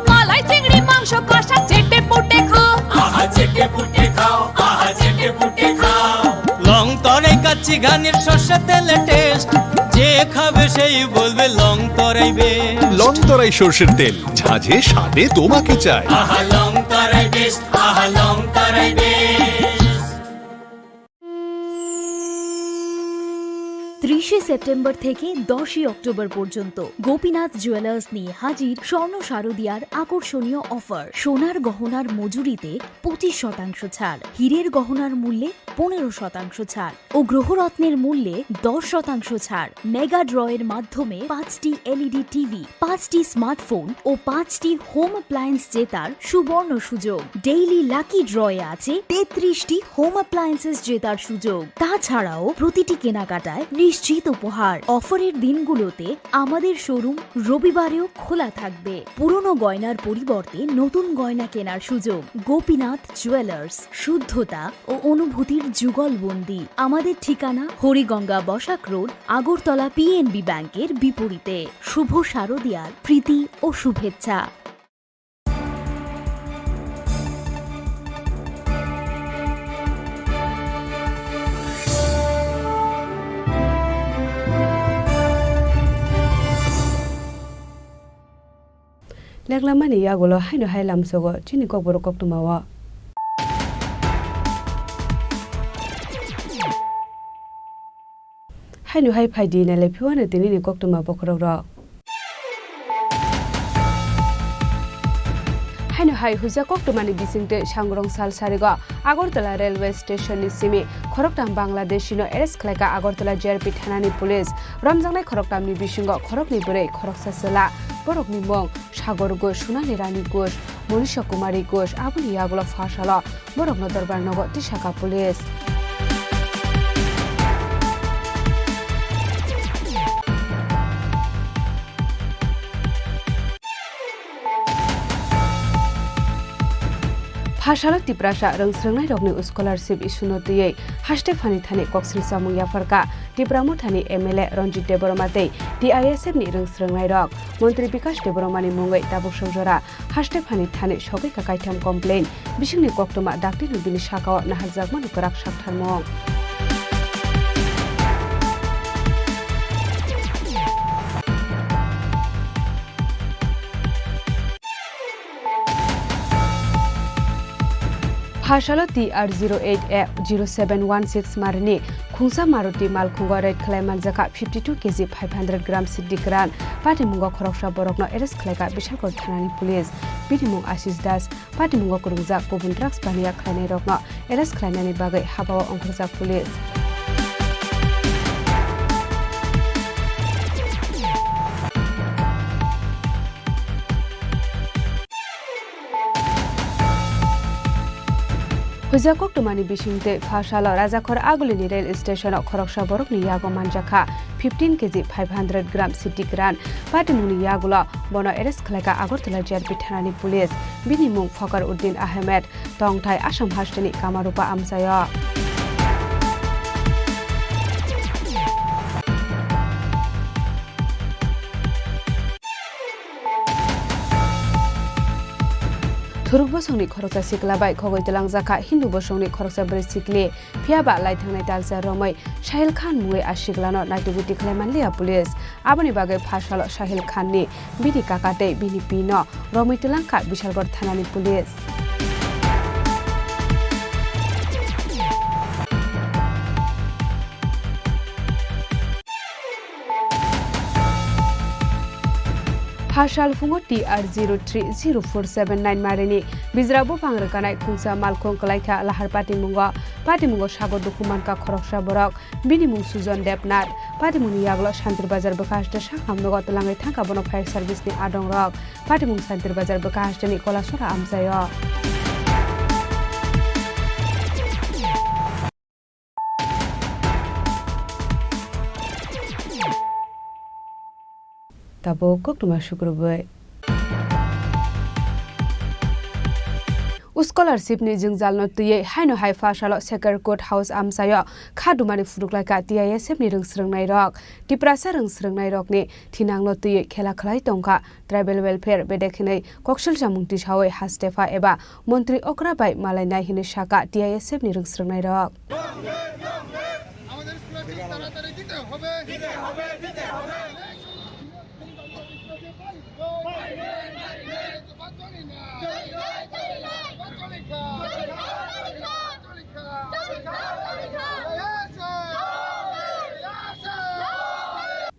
মালাই চিংড়ি মাংস কষা চেটে পুটে খাও। আহা চেটে পুটে খাও, আহা চেটে পুটে খাও। লং তরাই কাচ্চি ঘানির সর্ষে তেলে টেস্ট, যে খাবে সেই বলবে লং তরাই বেস্ট। লং তরাই সর্ষের তেল, ঝাঁঝে স্বাদে তোমাকে চাই। আহা লং তরাই বেস্ট, আহা লং তরাই বেস্ট। ত্রিশে সেপ্টেম্বর থেকে দশই অক্টোবর পর্যন্ত গোপীনাথ জুয়েলার্স নিয়ে হাজির স্বর্ণ শারদিয়ার আকর্ষণীয় অফার। সোনার গহনার মজুরিতে পঁচিশ শতাংশ ছাড়, হীরের গহনার মূল্যে পনেরো শতাংশ ছাড় ও গ্রহরত্নের মূল্যে দশ শতাংশ ছাড়। মেগা ড্রয়ের মাধ্যমে পাঁচটি এলইডি টিভি, পাঁচটি স্মার্টফোন ও পাঁচটি হোম অ্যাপ্লায়েন্স জেতার সুবর্ণ সুযোগ। ডেইলি লাকি ড্রয়ে আছে তেত্রিশটি হোম অ্যাপ্লায়েন্সেস জেতার সুযোগ। তাছাড়াও প্রতিটি কেনাকাটায় নিশ্চিত উপহার। অফারের দিনগুলোতে আমাদের শোরুম রবিবারেও খোলা থাকবে। পুরনো গয়নার পরিবর্তে নতুন গয়না কেনার সুযোগ। গোপীনাথ জুয়েলার্স, শুদ্ধতা ও অনুভূতির যুগলবন্দি। আমাদের ঠিকানা হরিগঙ্গা বসাক রোড, আগরতলা পিএনবি ব্যাংকের বিপরীতে। শুভ শারদিয়ার প্রীতি ও শুভেচ্ছা। Leklamani yagulo haino hai lamsogo chini kokborok koktwmao. Haino hai phaidi nailai phiwano tinini koktwma bokhorokrok. Haino hai huijak koktwmani bisingtwi sangrong sal sarigo Agartala railway station ni simi khoroktham Bangladeshi no arrest khlaikha Agartala J R P thanani police. Romjaknai khoroktham ni bisingo khoroknwi bwrwi, khoroksa chwla. Borokni mung Sagor Ghosh, Sunani Rani Ghosh, Monisha Kumari Ghosh. Aboni yagulo pha salo borokno dorbar nogo tisakha police. Phasalo Tiprasa rwngsrwngnairokni scholarship issue no twiwi haste phani thani koksil chamung yapharkha Tipra Mothani M L A Ranjit Debbarma tei T I S F ni rwngsrwngnairok. Montri Bikash Debbarmani mungwi tabuk sokjora haste phani thani sogwi ka kaitham complaint. Bisingni koktwma daktino bini sakao naharjakmano kwrak saktharmung. Phasalo T R zero eight A zero seven one six marini khungsa Maruti malkhungo raid khlai manjakha fifty two K G five hundred gram siddi kwran. Patimungo khoroksa borokno arrest khlaikha Bishalgarh thanani police. Bini mung Ashish Das. Patimungo kwrwngjak kubun drugs baniya khlainairokno arrest khlainani bagwi habao ongkhorjak police. Huijak koktwmani bisingtwi Phasalo Rajakhor Agulini rail station-o khoroksa borokni yago manjakha fifteen K G five hundred gram siddi kwran. Patimungni yagulo bono arrest khlaikha Agartala J R P thanani police. Bini mung Fakar Uddin Ahmed, tongthai Assam hasteni Kamarupa amchaio. Thuruk bosongni khoroksa sikla bai khogwi twlangjakha Hindu bosongni khoroksa bwrwi sikli, phiya ba lai thangnai talsa romwi Sahil Khan mungwi a siklano naitugwi tikhlai manliya police. Aboni bagwi Phasalo Sahil Khan ni bini kaka tei bini pi no romwi twlangkha Bishalgarh thanani police. Phasal phungo T R zero three zero four seven nine marini bijra buphang rwkanai khungsa malkhung kwlaikha lahar patimungo. Patimungo sago dukhu mankha khoroksa borok. Bini mung Sujon Debnath. Patimungni yagulo Santir Bazar bwkha haste sakhamnogo twlangwi thangkha bono fire service ni adongrok. Patimung Santir Bazar bwkha hasteni Kolasora amchaio. Tabuk koktwma sukrubwi. Scholarship ni jwngjalno twiwi haino hai Phasalo Sacred Court House amchaio kha dumani phunuklaikha T I S F ni rwngsrwngnairok. Tiprasa rwngsrwngnairokni thinangno twiwi khela khlai tongkha. Tribal welfare bedek hinwi koksil chamung tisawi hastepha eba montri okra bai malainai hinwi sakha T I S F ni rwngsrwngnairok.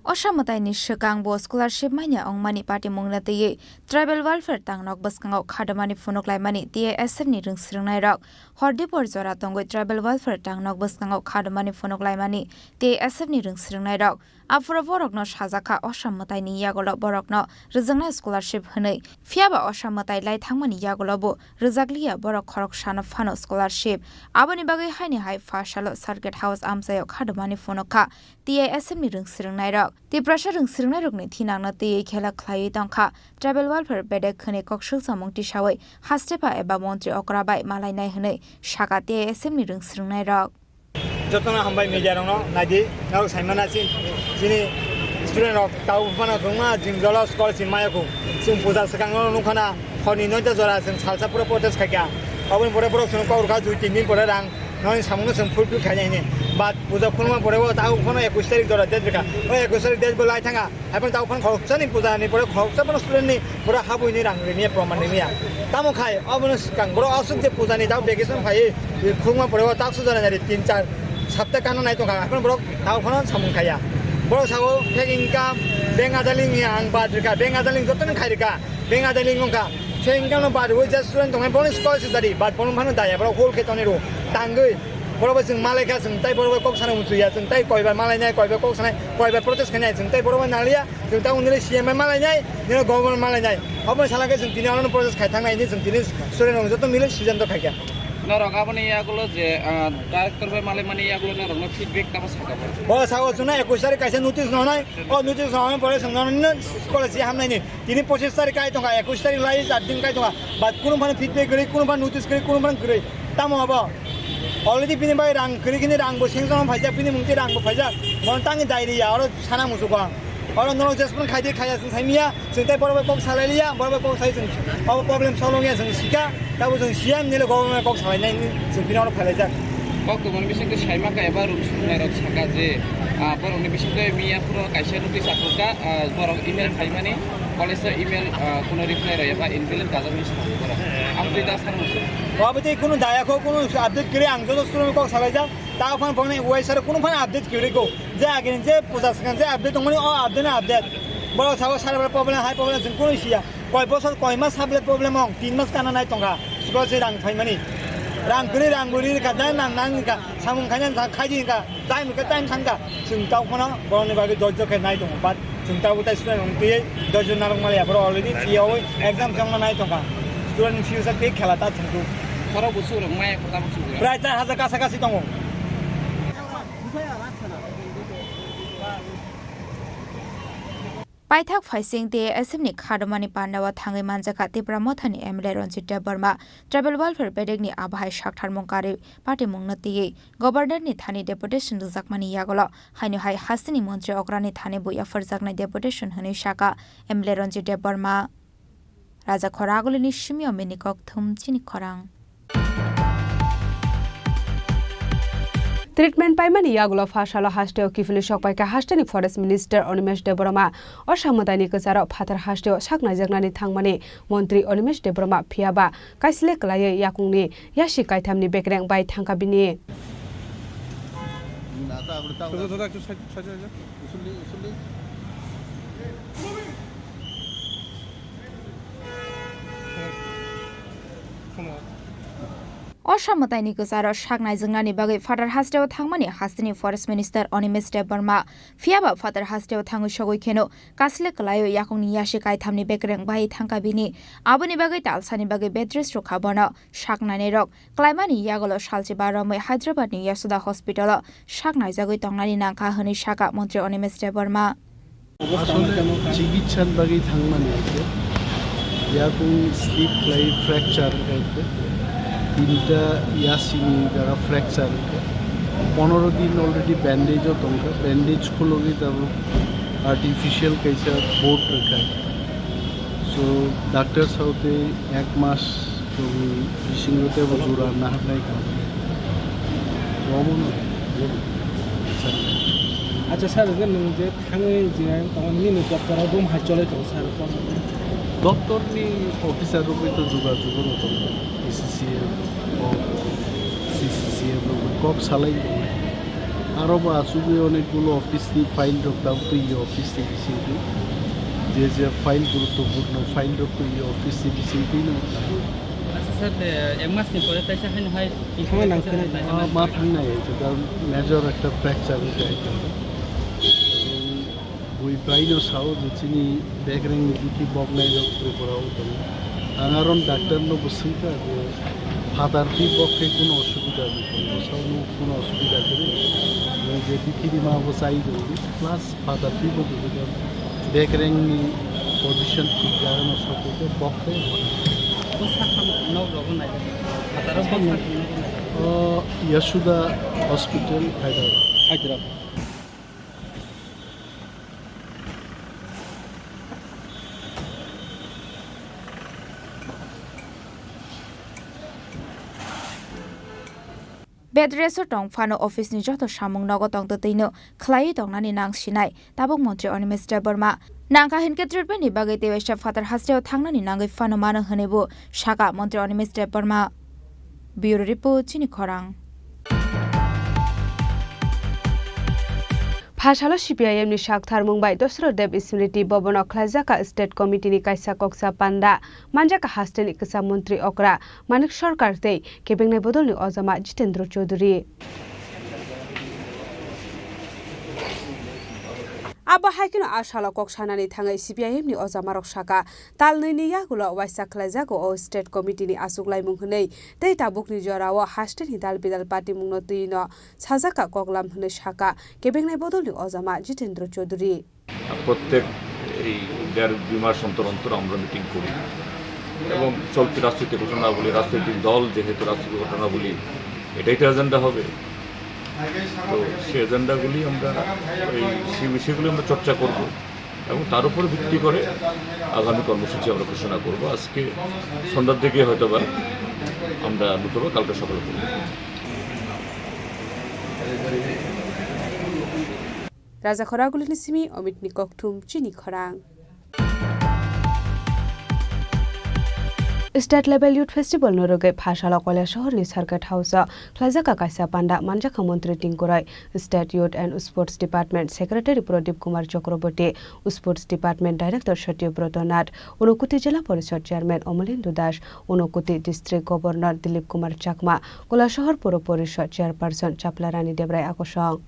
Osa mwtaini swkang bo scholarship manya wngmani patimungno twiwi tribal welfare tangnok bwskango khadumani phunuklaimani T I S F ni rwngsrwngnairok. Hordipor jora tongwi tribal welfare tangnok bwskango khadumani phunuklaimani T I S F ni rwngsrwngnairok. Aphuru borokno sajakha Osa mwtaini yagulo borokno rwjaknai scholarship hwnwi. Phiyaba Osa mwtai lai thangmani yagulobo rwjakliya borok khoroksano phano scholarship. Aboni bagwi haini hai Phasalo Circuit House amchaio khadumani phunukha T I S F ni rwngsrwngnairok. Tiprasa rwngsrwngnairokni thinangno twiwi khela khlaiwi tongkha. Tribal welfare bedek hwnwi koksil chamung tisawi hastepha eba montri okra bai malainai hwnwi sakha T I S F ni rwngsrwngnairok. Jotono hambai media rokno naidi, norok saimana chini student rok tau phano kwbangma jing jolo scholarship maya kho. Chwng puja swkang no nukha na, horni noita jora chwng salsa pura protest khaikha. Aboni pore borok chwng kok rwkha dui tin din pore rang noni samung no chwng fulfill khainai hwnwi. But puja khulma pore o tau phano ekush tarik jora date rwkha. O ekush tarik date bo lai thanga. Haiphano tau phano khoroksani puja ni pore khoroksa phano student ni pore habui ni rang rini ya, proman rini ya. Tamo khai, obono swkang borok aswk je puja ni tau vacation phai khulma pore o taksu jora nari tin char sapta kana nai tongkha. Haiphano borok tau phano samung khaiya. Borok sao fake income, bank adaling ya ang bad rika, bank adaling joto ni khai rika, bank adaling wngkha. Fake income no bad rwi je student tongnai borok ni scholarship dari, but borok phano daya, borok hol khe toni ro, tangwi. Borok bai chwng malai kha, chwng tai borok bai kok sana muchung ya, chwng tai koi bai malai nai, koi bai kok sanai, koi bai protest khainai, chwng tai borok bai naliya. Chwng ta unni C M bai malainai, nini government malainai. Obo sala khe chwng tini ano protest khai thangnai, hwnwi chwng tini student rok joto mili siddhanto khaikha. Norok aboni yagulo je, ah, director bai malaimani yagulo norokno feedback tamo sakha bo? O, sao, chwngno ekush tarik kaisa notice rwnai. O notice rwnai pore chwngno college hamnaini. Tini pochis tarik kai tongkha, ekush tarik lai char din kai tongkha. But kunu phano feedback kwrwi, kunu phano notice kwrwi, kunu phano kwrwi. Tamo abo? Already bini bai rang kwrwi, kini rang bo sanction phaijak, bini mungti rang bo phaijak. Bono tangwi dai riya, oro sana muchukgo ang. Oro norok jesphano khai di khaiya chwng saimiya, chwng tei borok bai kok salai liya, borok bai kok sai chwng abo problem solve wngya chwng sika, tabo chwng C M nile government kok salai nai chwng bini oro phailaijak. Kok tongmani bisingtwi saimaka eba room suknairok saka je, ah, borokni bisingtwi miya phuru kaisa notice aphurkha, ah, borok email khaimani, college o email, ah, kuno reply rw eba invalid kajak hinwi swnamwi borok. Ang twi da sar muchung. Abo tei kuno daya kho, kuno update kwrwi ang joto student kok salaijak, ta phano phone wai sar kuno phano update kwrwi kho. Je agini je puja swkang je update tongmani, o update na update. Borok sabo sara bwla problem, hai problem chwng kunu siya. Koi bosor, koi mas sable problem ong, tin mas kana nai tongkha. School se rang phaimani. Rang kwrwi rang bwrwi rwkha, da nang nang rwkha, samung khaina sa khai di rwkha, time rwkha, time thangkha. Chwng tau phano borokni bagwi dojjo khe nai tongo. But chwng tabo tai student rok twiwi dojjo narwk maliya, borok already twiwi exam se wngna nai tongkha. Student ni future tei khela ta thwngthuk. Khorok buchuk rok maya kota buchuk rok. Prai char hajar kasa kasi tongo. Paithak phaising T A S F ni kharumani pandao thangwi manjakha Tipra Mothani M L A Ranjit Debbarma, Tribal Welfare bedekni abo hai saktharmung karwi patimungno twiwi Governor ni thani deputation rwjakmani yagulo haino hai hasteni montri okrani thani bo yapharjaknai deputation hwnwi sakha M L A Ranjit Debbarma. Raja Khoragulini simio mini kok thum chini khorang. Treatment paimani yagulo pha salo hasteo kiphilwi sokpaikha hasteni Forest Minister Animesh Debbarma. O samwtaini kwcharo phatar hasteo saknaijaknani thangmani montri Animesh Debbarma phiyaba kaisle kwlaiwi yakungni yasi kaithamni bekreng bai thangkha bini. O samwtaini kwcharo saknaijaknani bagwi phatar hasteo thangmani hasteni Forest Minister Animesh Debbarma. Phiyaba phatar hasteo thangwi sogwi kheno kasle kwlaio yakungni yasi kaithamni bekreng bai thangkha bini. Aboni bagwi talsani bagwi bed rest rwkha bono. Saknainairok klaimani yagulo salchiba romwi Hyderabadni Yashoda Hospital-o saknaijagwi tongnani nangkha hwnwi sakha Montri Animesh Debbarma. Asole chikitsan bagwi thangmani ase. Yakung slip khlai fracture wngkha ase. Tinta yasini jaga fracture wngkha. Pondro din already bandage-o tongkha. Bandage khulogwi tabuk artificial kaisa board rwkha. So, doctor saute ek mas Tongwi bisingo tebo jura naharnai kha. Omono. Acha sir, je nwng je thangwi je tongmani nini doptoro room hai cholai tongo sir, kono? Doptorni officer rokbai to jogajog no tongo, A C C F o, C C C F rokbai kok salai tongo. Aro bo achugwi onekgulo office ni file rok tabuk twi office ni bisingtwi. Je je file guruttopurno file rok twi office ni bisingtwi no. Acha sir, de, ek mas ni pore taisa haino hai. Thangna nang khe nai. Ah, ma thangnai, ekta major ekta fracture wngkha ekta. Bui braino sao je chini bekreng ni bithi boknai rok Tripura o tongo. Ang aron doctor no bo swngkha je phatar twi bok khe kuno osubida ni tongo, sao no kuno osubida kwrwi. Nung je bithi ni ma bo chai tongdi, plus phatar twi bo kwrwi. Bekreng ni position thik jaga no sokwi khe bok khe. O sakha nok rogo nai. Phatar o bok sakha nok nai. O Yashoda Hospital, Hyderabad. Hyderabad. Bed rest o tong phano office ni joto samung nogo tong twtwi no khwlaiwi tongnani nang sinai, tabuk montri Animesh Debbarma. Nangkha hinkhe treatment ni bagwi tei waisa phatar hasteo thangnani nangwi phano mano hwnwi bo sakha montri Animesh Debbarma. Bureau Report, Chini Khorang. Phasalo C P I M ni saktharmung bai Dosro Deb Smriti Bhavan o khlaijak kha State Committee ni kaisa koksa panda. Manjak kha hasteni kwcham montri okra Manik Sarkar tei kebengnai bodolni ojama Jitendra Chaudhary. Abo hai kheno a salo kok sanani thangwi C P I M ni ojamarok sakha, tal nwi ni yagulo waisa khlaijago o state committee ni achuk laimung hwnwi, tei tabukni jorao haste ni dal bidal patimungno twi no sajakha koklam hwnwi sakha kebengnai bodolni ojama Jitendra Chaudhary. প্রত্যেক এই দেড় দুই মাস অন্তর অন্তর আমরা মিটিং করি এবং চলতি রাজনৈতিক ঘটনাবলী, রাজনৈতিক দল যেহেতু রাজনৈতিক ঘটনাবলী, এটাই তো এজেন্ডা হবে। তো সেই এজেন্ডাগুলি আমরা, এই সেই বিষয়গুলি আমরা চর্চা করব এবং তার উপর ভিত্তি করে আগামী কর্মসূচি আমরা ঘোষণা করব। আজকে সন্ধ্যার দিকে হয়তো বা আমরা নতুবা কালকে সকালে করব। Raja Khoragulini simi Omitni kokthum chini khorang. State Level Youth Festival no rwgwi Phasalo Koilashahar ni Circuit House o khlaijak kaisa panda manjakha Montri Tingkuroi, State Youth and Sports Department Secretary Pradip Kumar Chakraborty, Sports Department Director Satya Broto Nath, Unokuti Jila Porishod Chairman Omolendu Das, Unokuti District Governor Dilip Kumar Chakma, Koilashahar Puro Porishod Chairperson Chaplarani Debrai akosong.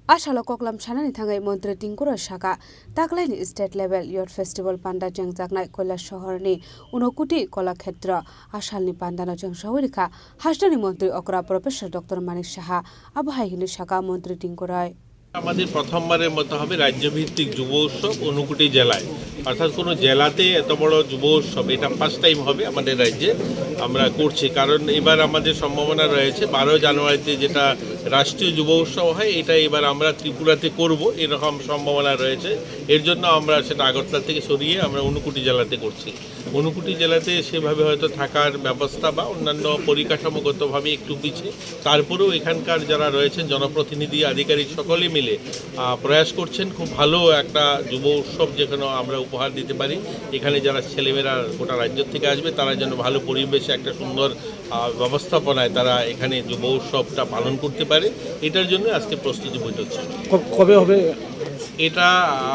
A salo koklam sanani thangwi Montri Tingkuroi sakha, taklaini State Level Youth Festival panda chengjaknai Koilashahar ni Unokuti Kolakhetra a salni pandano chengsawi rikha hasteni Montri okra Professor Doctor Manik Saha. Abo hai hwnwi sakha Montri Tingkuroi. আমাদের প্রথমবারের মতো হবে রাজ্যভিত্তিক যুব উৎসব ঊনকোটি জেলায়, অর্থাৎ কোনো জেলাতে এত বড় যুব উৎসব, এটা ফার্স্ট টাইম হবে আমাদের রাজ্যে। আমরা করছি, কারণ এবার আমাদের সম্ভাবনা রয়েছে বারো জানুয়ারিতে যেটা রাষ্ট্রীয় যুব উৎসব হয়, এটা এবার আমরা ত্রিপুরাতে করব, এরকম সম্ভাবনা রয়েছে। এর জন্য আমরা সেটা আগরতলা থেকে সরিয়ে আমরা ঊনকোটি জেলাতে করছি। ঊনকোটি জেলাতে সেভাবে হয়তো থাকার ব্যবস্থা বা অন্যান্য পরিকাঠামোগতভাবে একটু পিছিয়ে, তারপরেও এখানকার যারা রয়েছেন জনপ্রতিনিধি, আধিকারিক সকলে মিলে, আহ, প্রয়াস করছেন খুব ভালো একটা যুব উৎসব যেখানে আমরা উপহার দিতে পারি। এখানে যারা ছেলেমেয়েরা গোটা রাজ্য থেকে আসবে, তারা যেন ভালো পরিবেশে একটা সুন্দর, আহ, ব্যবস্থাপনায় তারা এখানে যুব উৎসবটা পালন করতে পারে, এটার জন্য আজকে প্রস্তুতি বৈঠক ছিল। ক-, কবে হবে? এটা,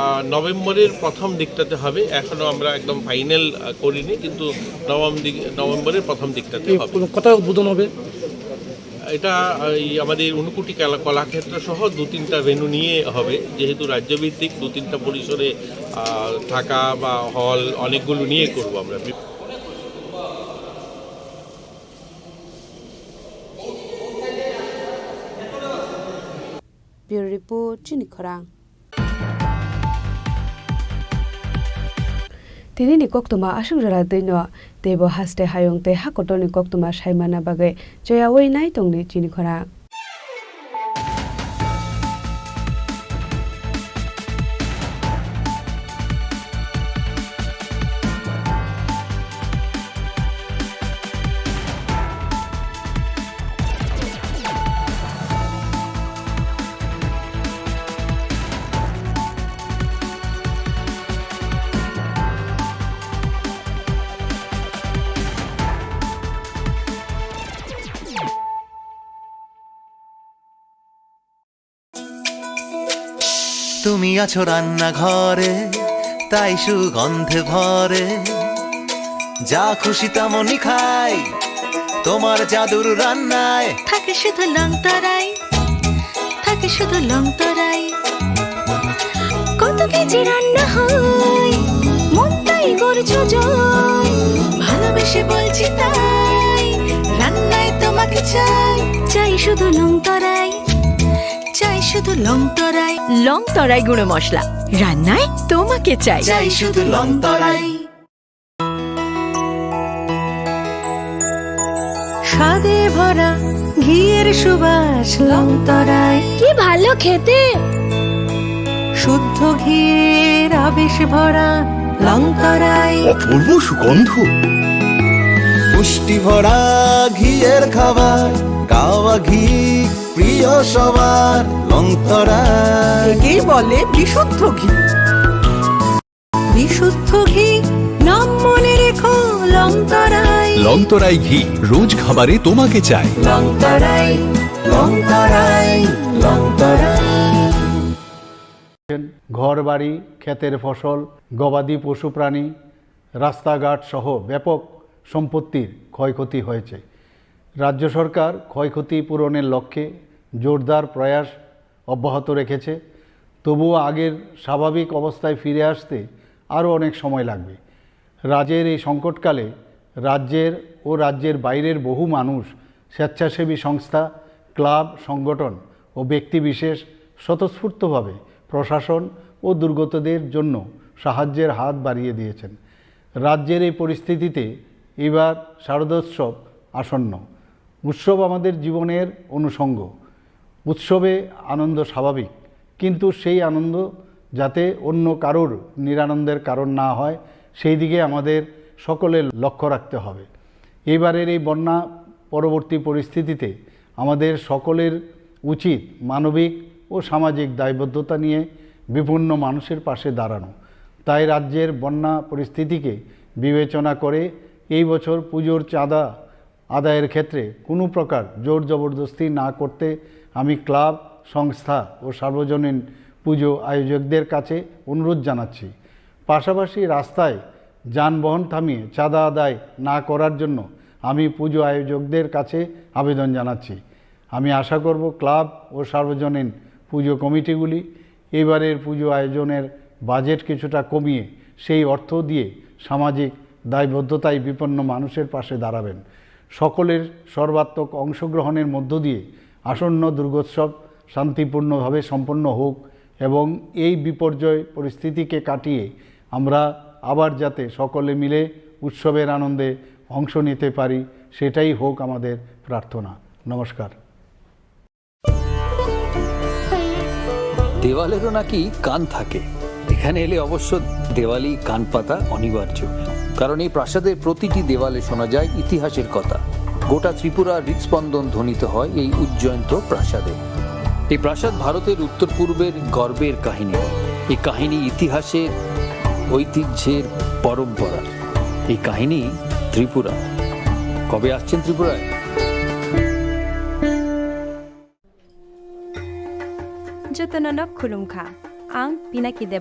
আহ, নভেম্বরের প্রথম দিকটাতে হবে। এখনো আমরা একদম ফাইনাল, আহ, করিনি, কিন্তু নবম দিক, নভেম্বরের প্রথম দিকটাতে এই হবে। কোথায় উদ্বোধন হবে? এটা, আহ, এই আমাদের ঊনকোটি কলা-, কলাক্ষেত্র সহ দু তিনটা ভেন্যু নিয়ে হবে, যেহেতু রাজ্যভিত্তিক দু তিনটা পরিসরে, আহ, থাকা বা হল অনেকগুলো নিয়ে করব আমরা। Bureau Report, Chini Khorang. Tini ni koktwma aswk jora twi no teibo haste hayung tei ha kotor ni koktwma sai manna bagwi choyaui nai tong di Chini Khorang. তুমি আছো রান্নাঘরে, তাই সুগন্ধে ভরে। যা খুশি তেমনই খাই, তোমার জাদুর রান্নায়। থাকে শুধু লং তরাই, থাকে শুধু লং তরাই। কত কেজি রান্না হয়, মনটাই করছো জয়। ভালোবেসে বলছি তাই, রান্নায় তোমাকে চাই। চাই শুধু লং তরাই, চাই শুধু লং তরাই। লং তরাই গুঁড়ো মশলা, রান্নায় তোমাকে চাই। চাই শুধু লং তরাই। স্বাদে ভরা ঘিয়ের সুবাস লং তরাই। কি ভালো খেতে। শুদ্ধ ঘিয়ের আবেশ ভরা লং তরাই। অপূর্ব সুগন্ধ। পুষ্টি ভরা ঘিয়ের খাবার, কাওয়া ঘি প্রিয় সবার, লং তরাই। একেই বলে বিশুদ্ধ ঘি। বিশুদ্ধ ঘি, নাম মনে রেখো লং তরাই। লং তরাই ঘি, রোজ খাবারে তোমাকে চাই। লং তরাই, লং তরাই, লং তরাই। ঘরবাড়ি, ক্ষেতের ফসল, গবাদি পশু প্রাণী, রাস্তাঘাট সহ ব্যাপক সম্পত্তির ক্ষয়ক্ষতি হয়েছে। রাজ্য সরকার ক্ষয়ক্ষতি পূরণের লক্ষ্যে জোরদার প্রয়াস অব্যাহত রেখেছে। তবুও আগের স্বাভাবিক অবস্থায় ফিরে আসতে আরও অনেক সময় লাগবে। রাজ্যের এই সংকটকালে রাজ্যের ও রাজ্যের বাইরের বহু মানুষ, স্বেচ্ছাসেবী সংস্থা, ক্লাব, সংগঠন ও ব্যক্তিবিশেষ স্বতঃস্ফূর্তভাবে প্রশাসন ও দুর্গতদের জন্য সাহায্যের হাত বাড়িয়ে দিয়েছেন। রাজ্যের এই পরিস্থিতিতে এবার শারদোৎসব আসন্ন। উৎসব আমাদের জীবনের অনুষঙ্গ। উৎসবে আনন্দ স্বাভাবিক, কিন্তু সেই আনন্দ যাতে অন্য কারোর নিরানন্দের কারণ না হয়, সেই দিকে আমাদের সকলের লক্ষ্য রাখতে হবে। এইবারের এই বন্যা পরবর্তী পরিস্থিতিতে আমাদের সকলের উচিত মানবিক ও সামাজিক দায়বদ্ধতা নিয়ে বিপন্ন মানুষের পাশে দাঁড়ানো। তাই রাজ্যের বন্যা পরিস্থিতিকে বিবেচনা করে এই বছর পুজোর চাঁদা আদায়ের ক্ষেত্রে কোনো প্রকার জোর জবরদস্তি না করতে আমি ক্লাব, সংস্থা ও সার্বজনীন পুজো আয়োজকদের কাছে অনুরোধ জানাচ্ছি। পাশাপাশি রাস্তায় যানবাহন থামিয়ে চাঁদা আদায় না করার জন্য আমি পুজো আয়োজকদের কাছে আবেদন জানাচ্ছি। আমি আশা করব ক্লাব ও সার্বজনীন পুজো কমিটিগুলি এবারের পুজো আয়োজনের বাজেট কিছুটা কমিয়ে সেই অর্থ দিয়ে সামাজিক দায়বদ্ধতায় বিপন্ন মানুষের পাশে দাঁড়াবেন। সকলের সর্বাত্মক অংশগ্রহণের মধ্য দিয়ে আসন্ন দুর্গোৎসব শান্তিপূর্ণভাবে সম্পন্ন হোক এবং এই বিপর্যয় পরিস্থিতিকে কাটিয়ে আমরা আবার যাতে সকলে মিলে উৎসবের আনন্দে অংশ নিতে পারি, সেটাই হোক আমাদের প্রার্থনা। নমস্কার। দেওয়ালেরও নাকি কান থাকে। এখানে এলে অবশ্য দেওয়ালি কান পাতা অনিবার্য, কারণ এই প্রাসাদের প্রতিটি দেওয়ালে শোনা যায় ইতিহাসের কথা। গোটা ত্রিপুরার হৃদস্পন্দন ধ্বনিত হয় এই উজ্জয়ন্ত প্রাসাদে। এই প্রাসাদ ভারতের উত্তর পূর্বের গর্বের কাহিনী। এই কাহিনী ইতিহাসের, ঐতিহ্যের, পরম্পরা। এই কাহিনী ত্রিপুরা। কবে আসছেন ত্রিপুরায়? Jotono no khulumkha. Ang Pinaki Debbarma.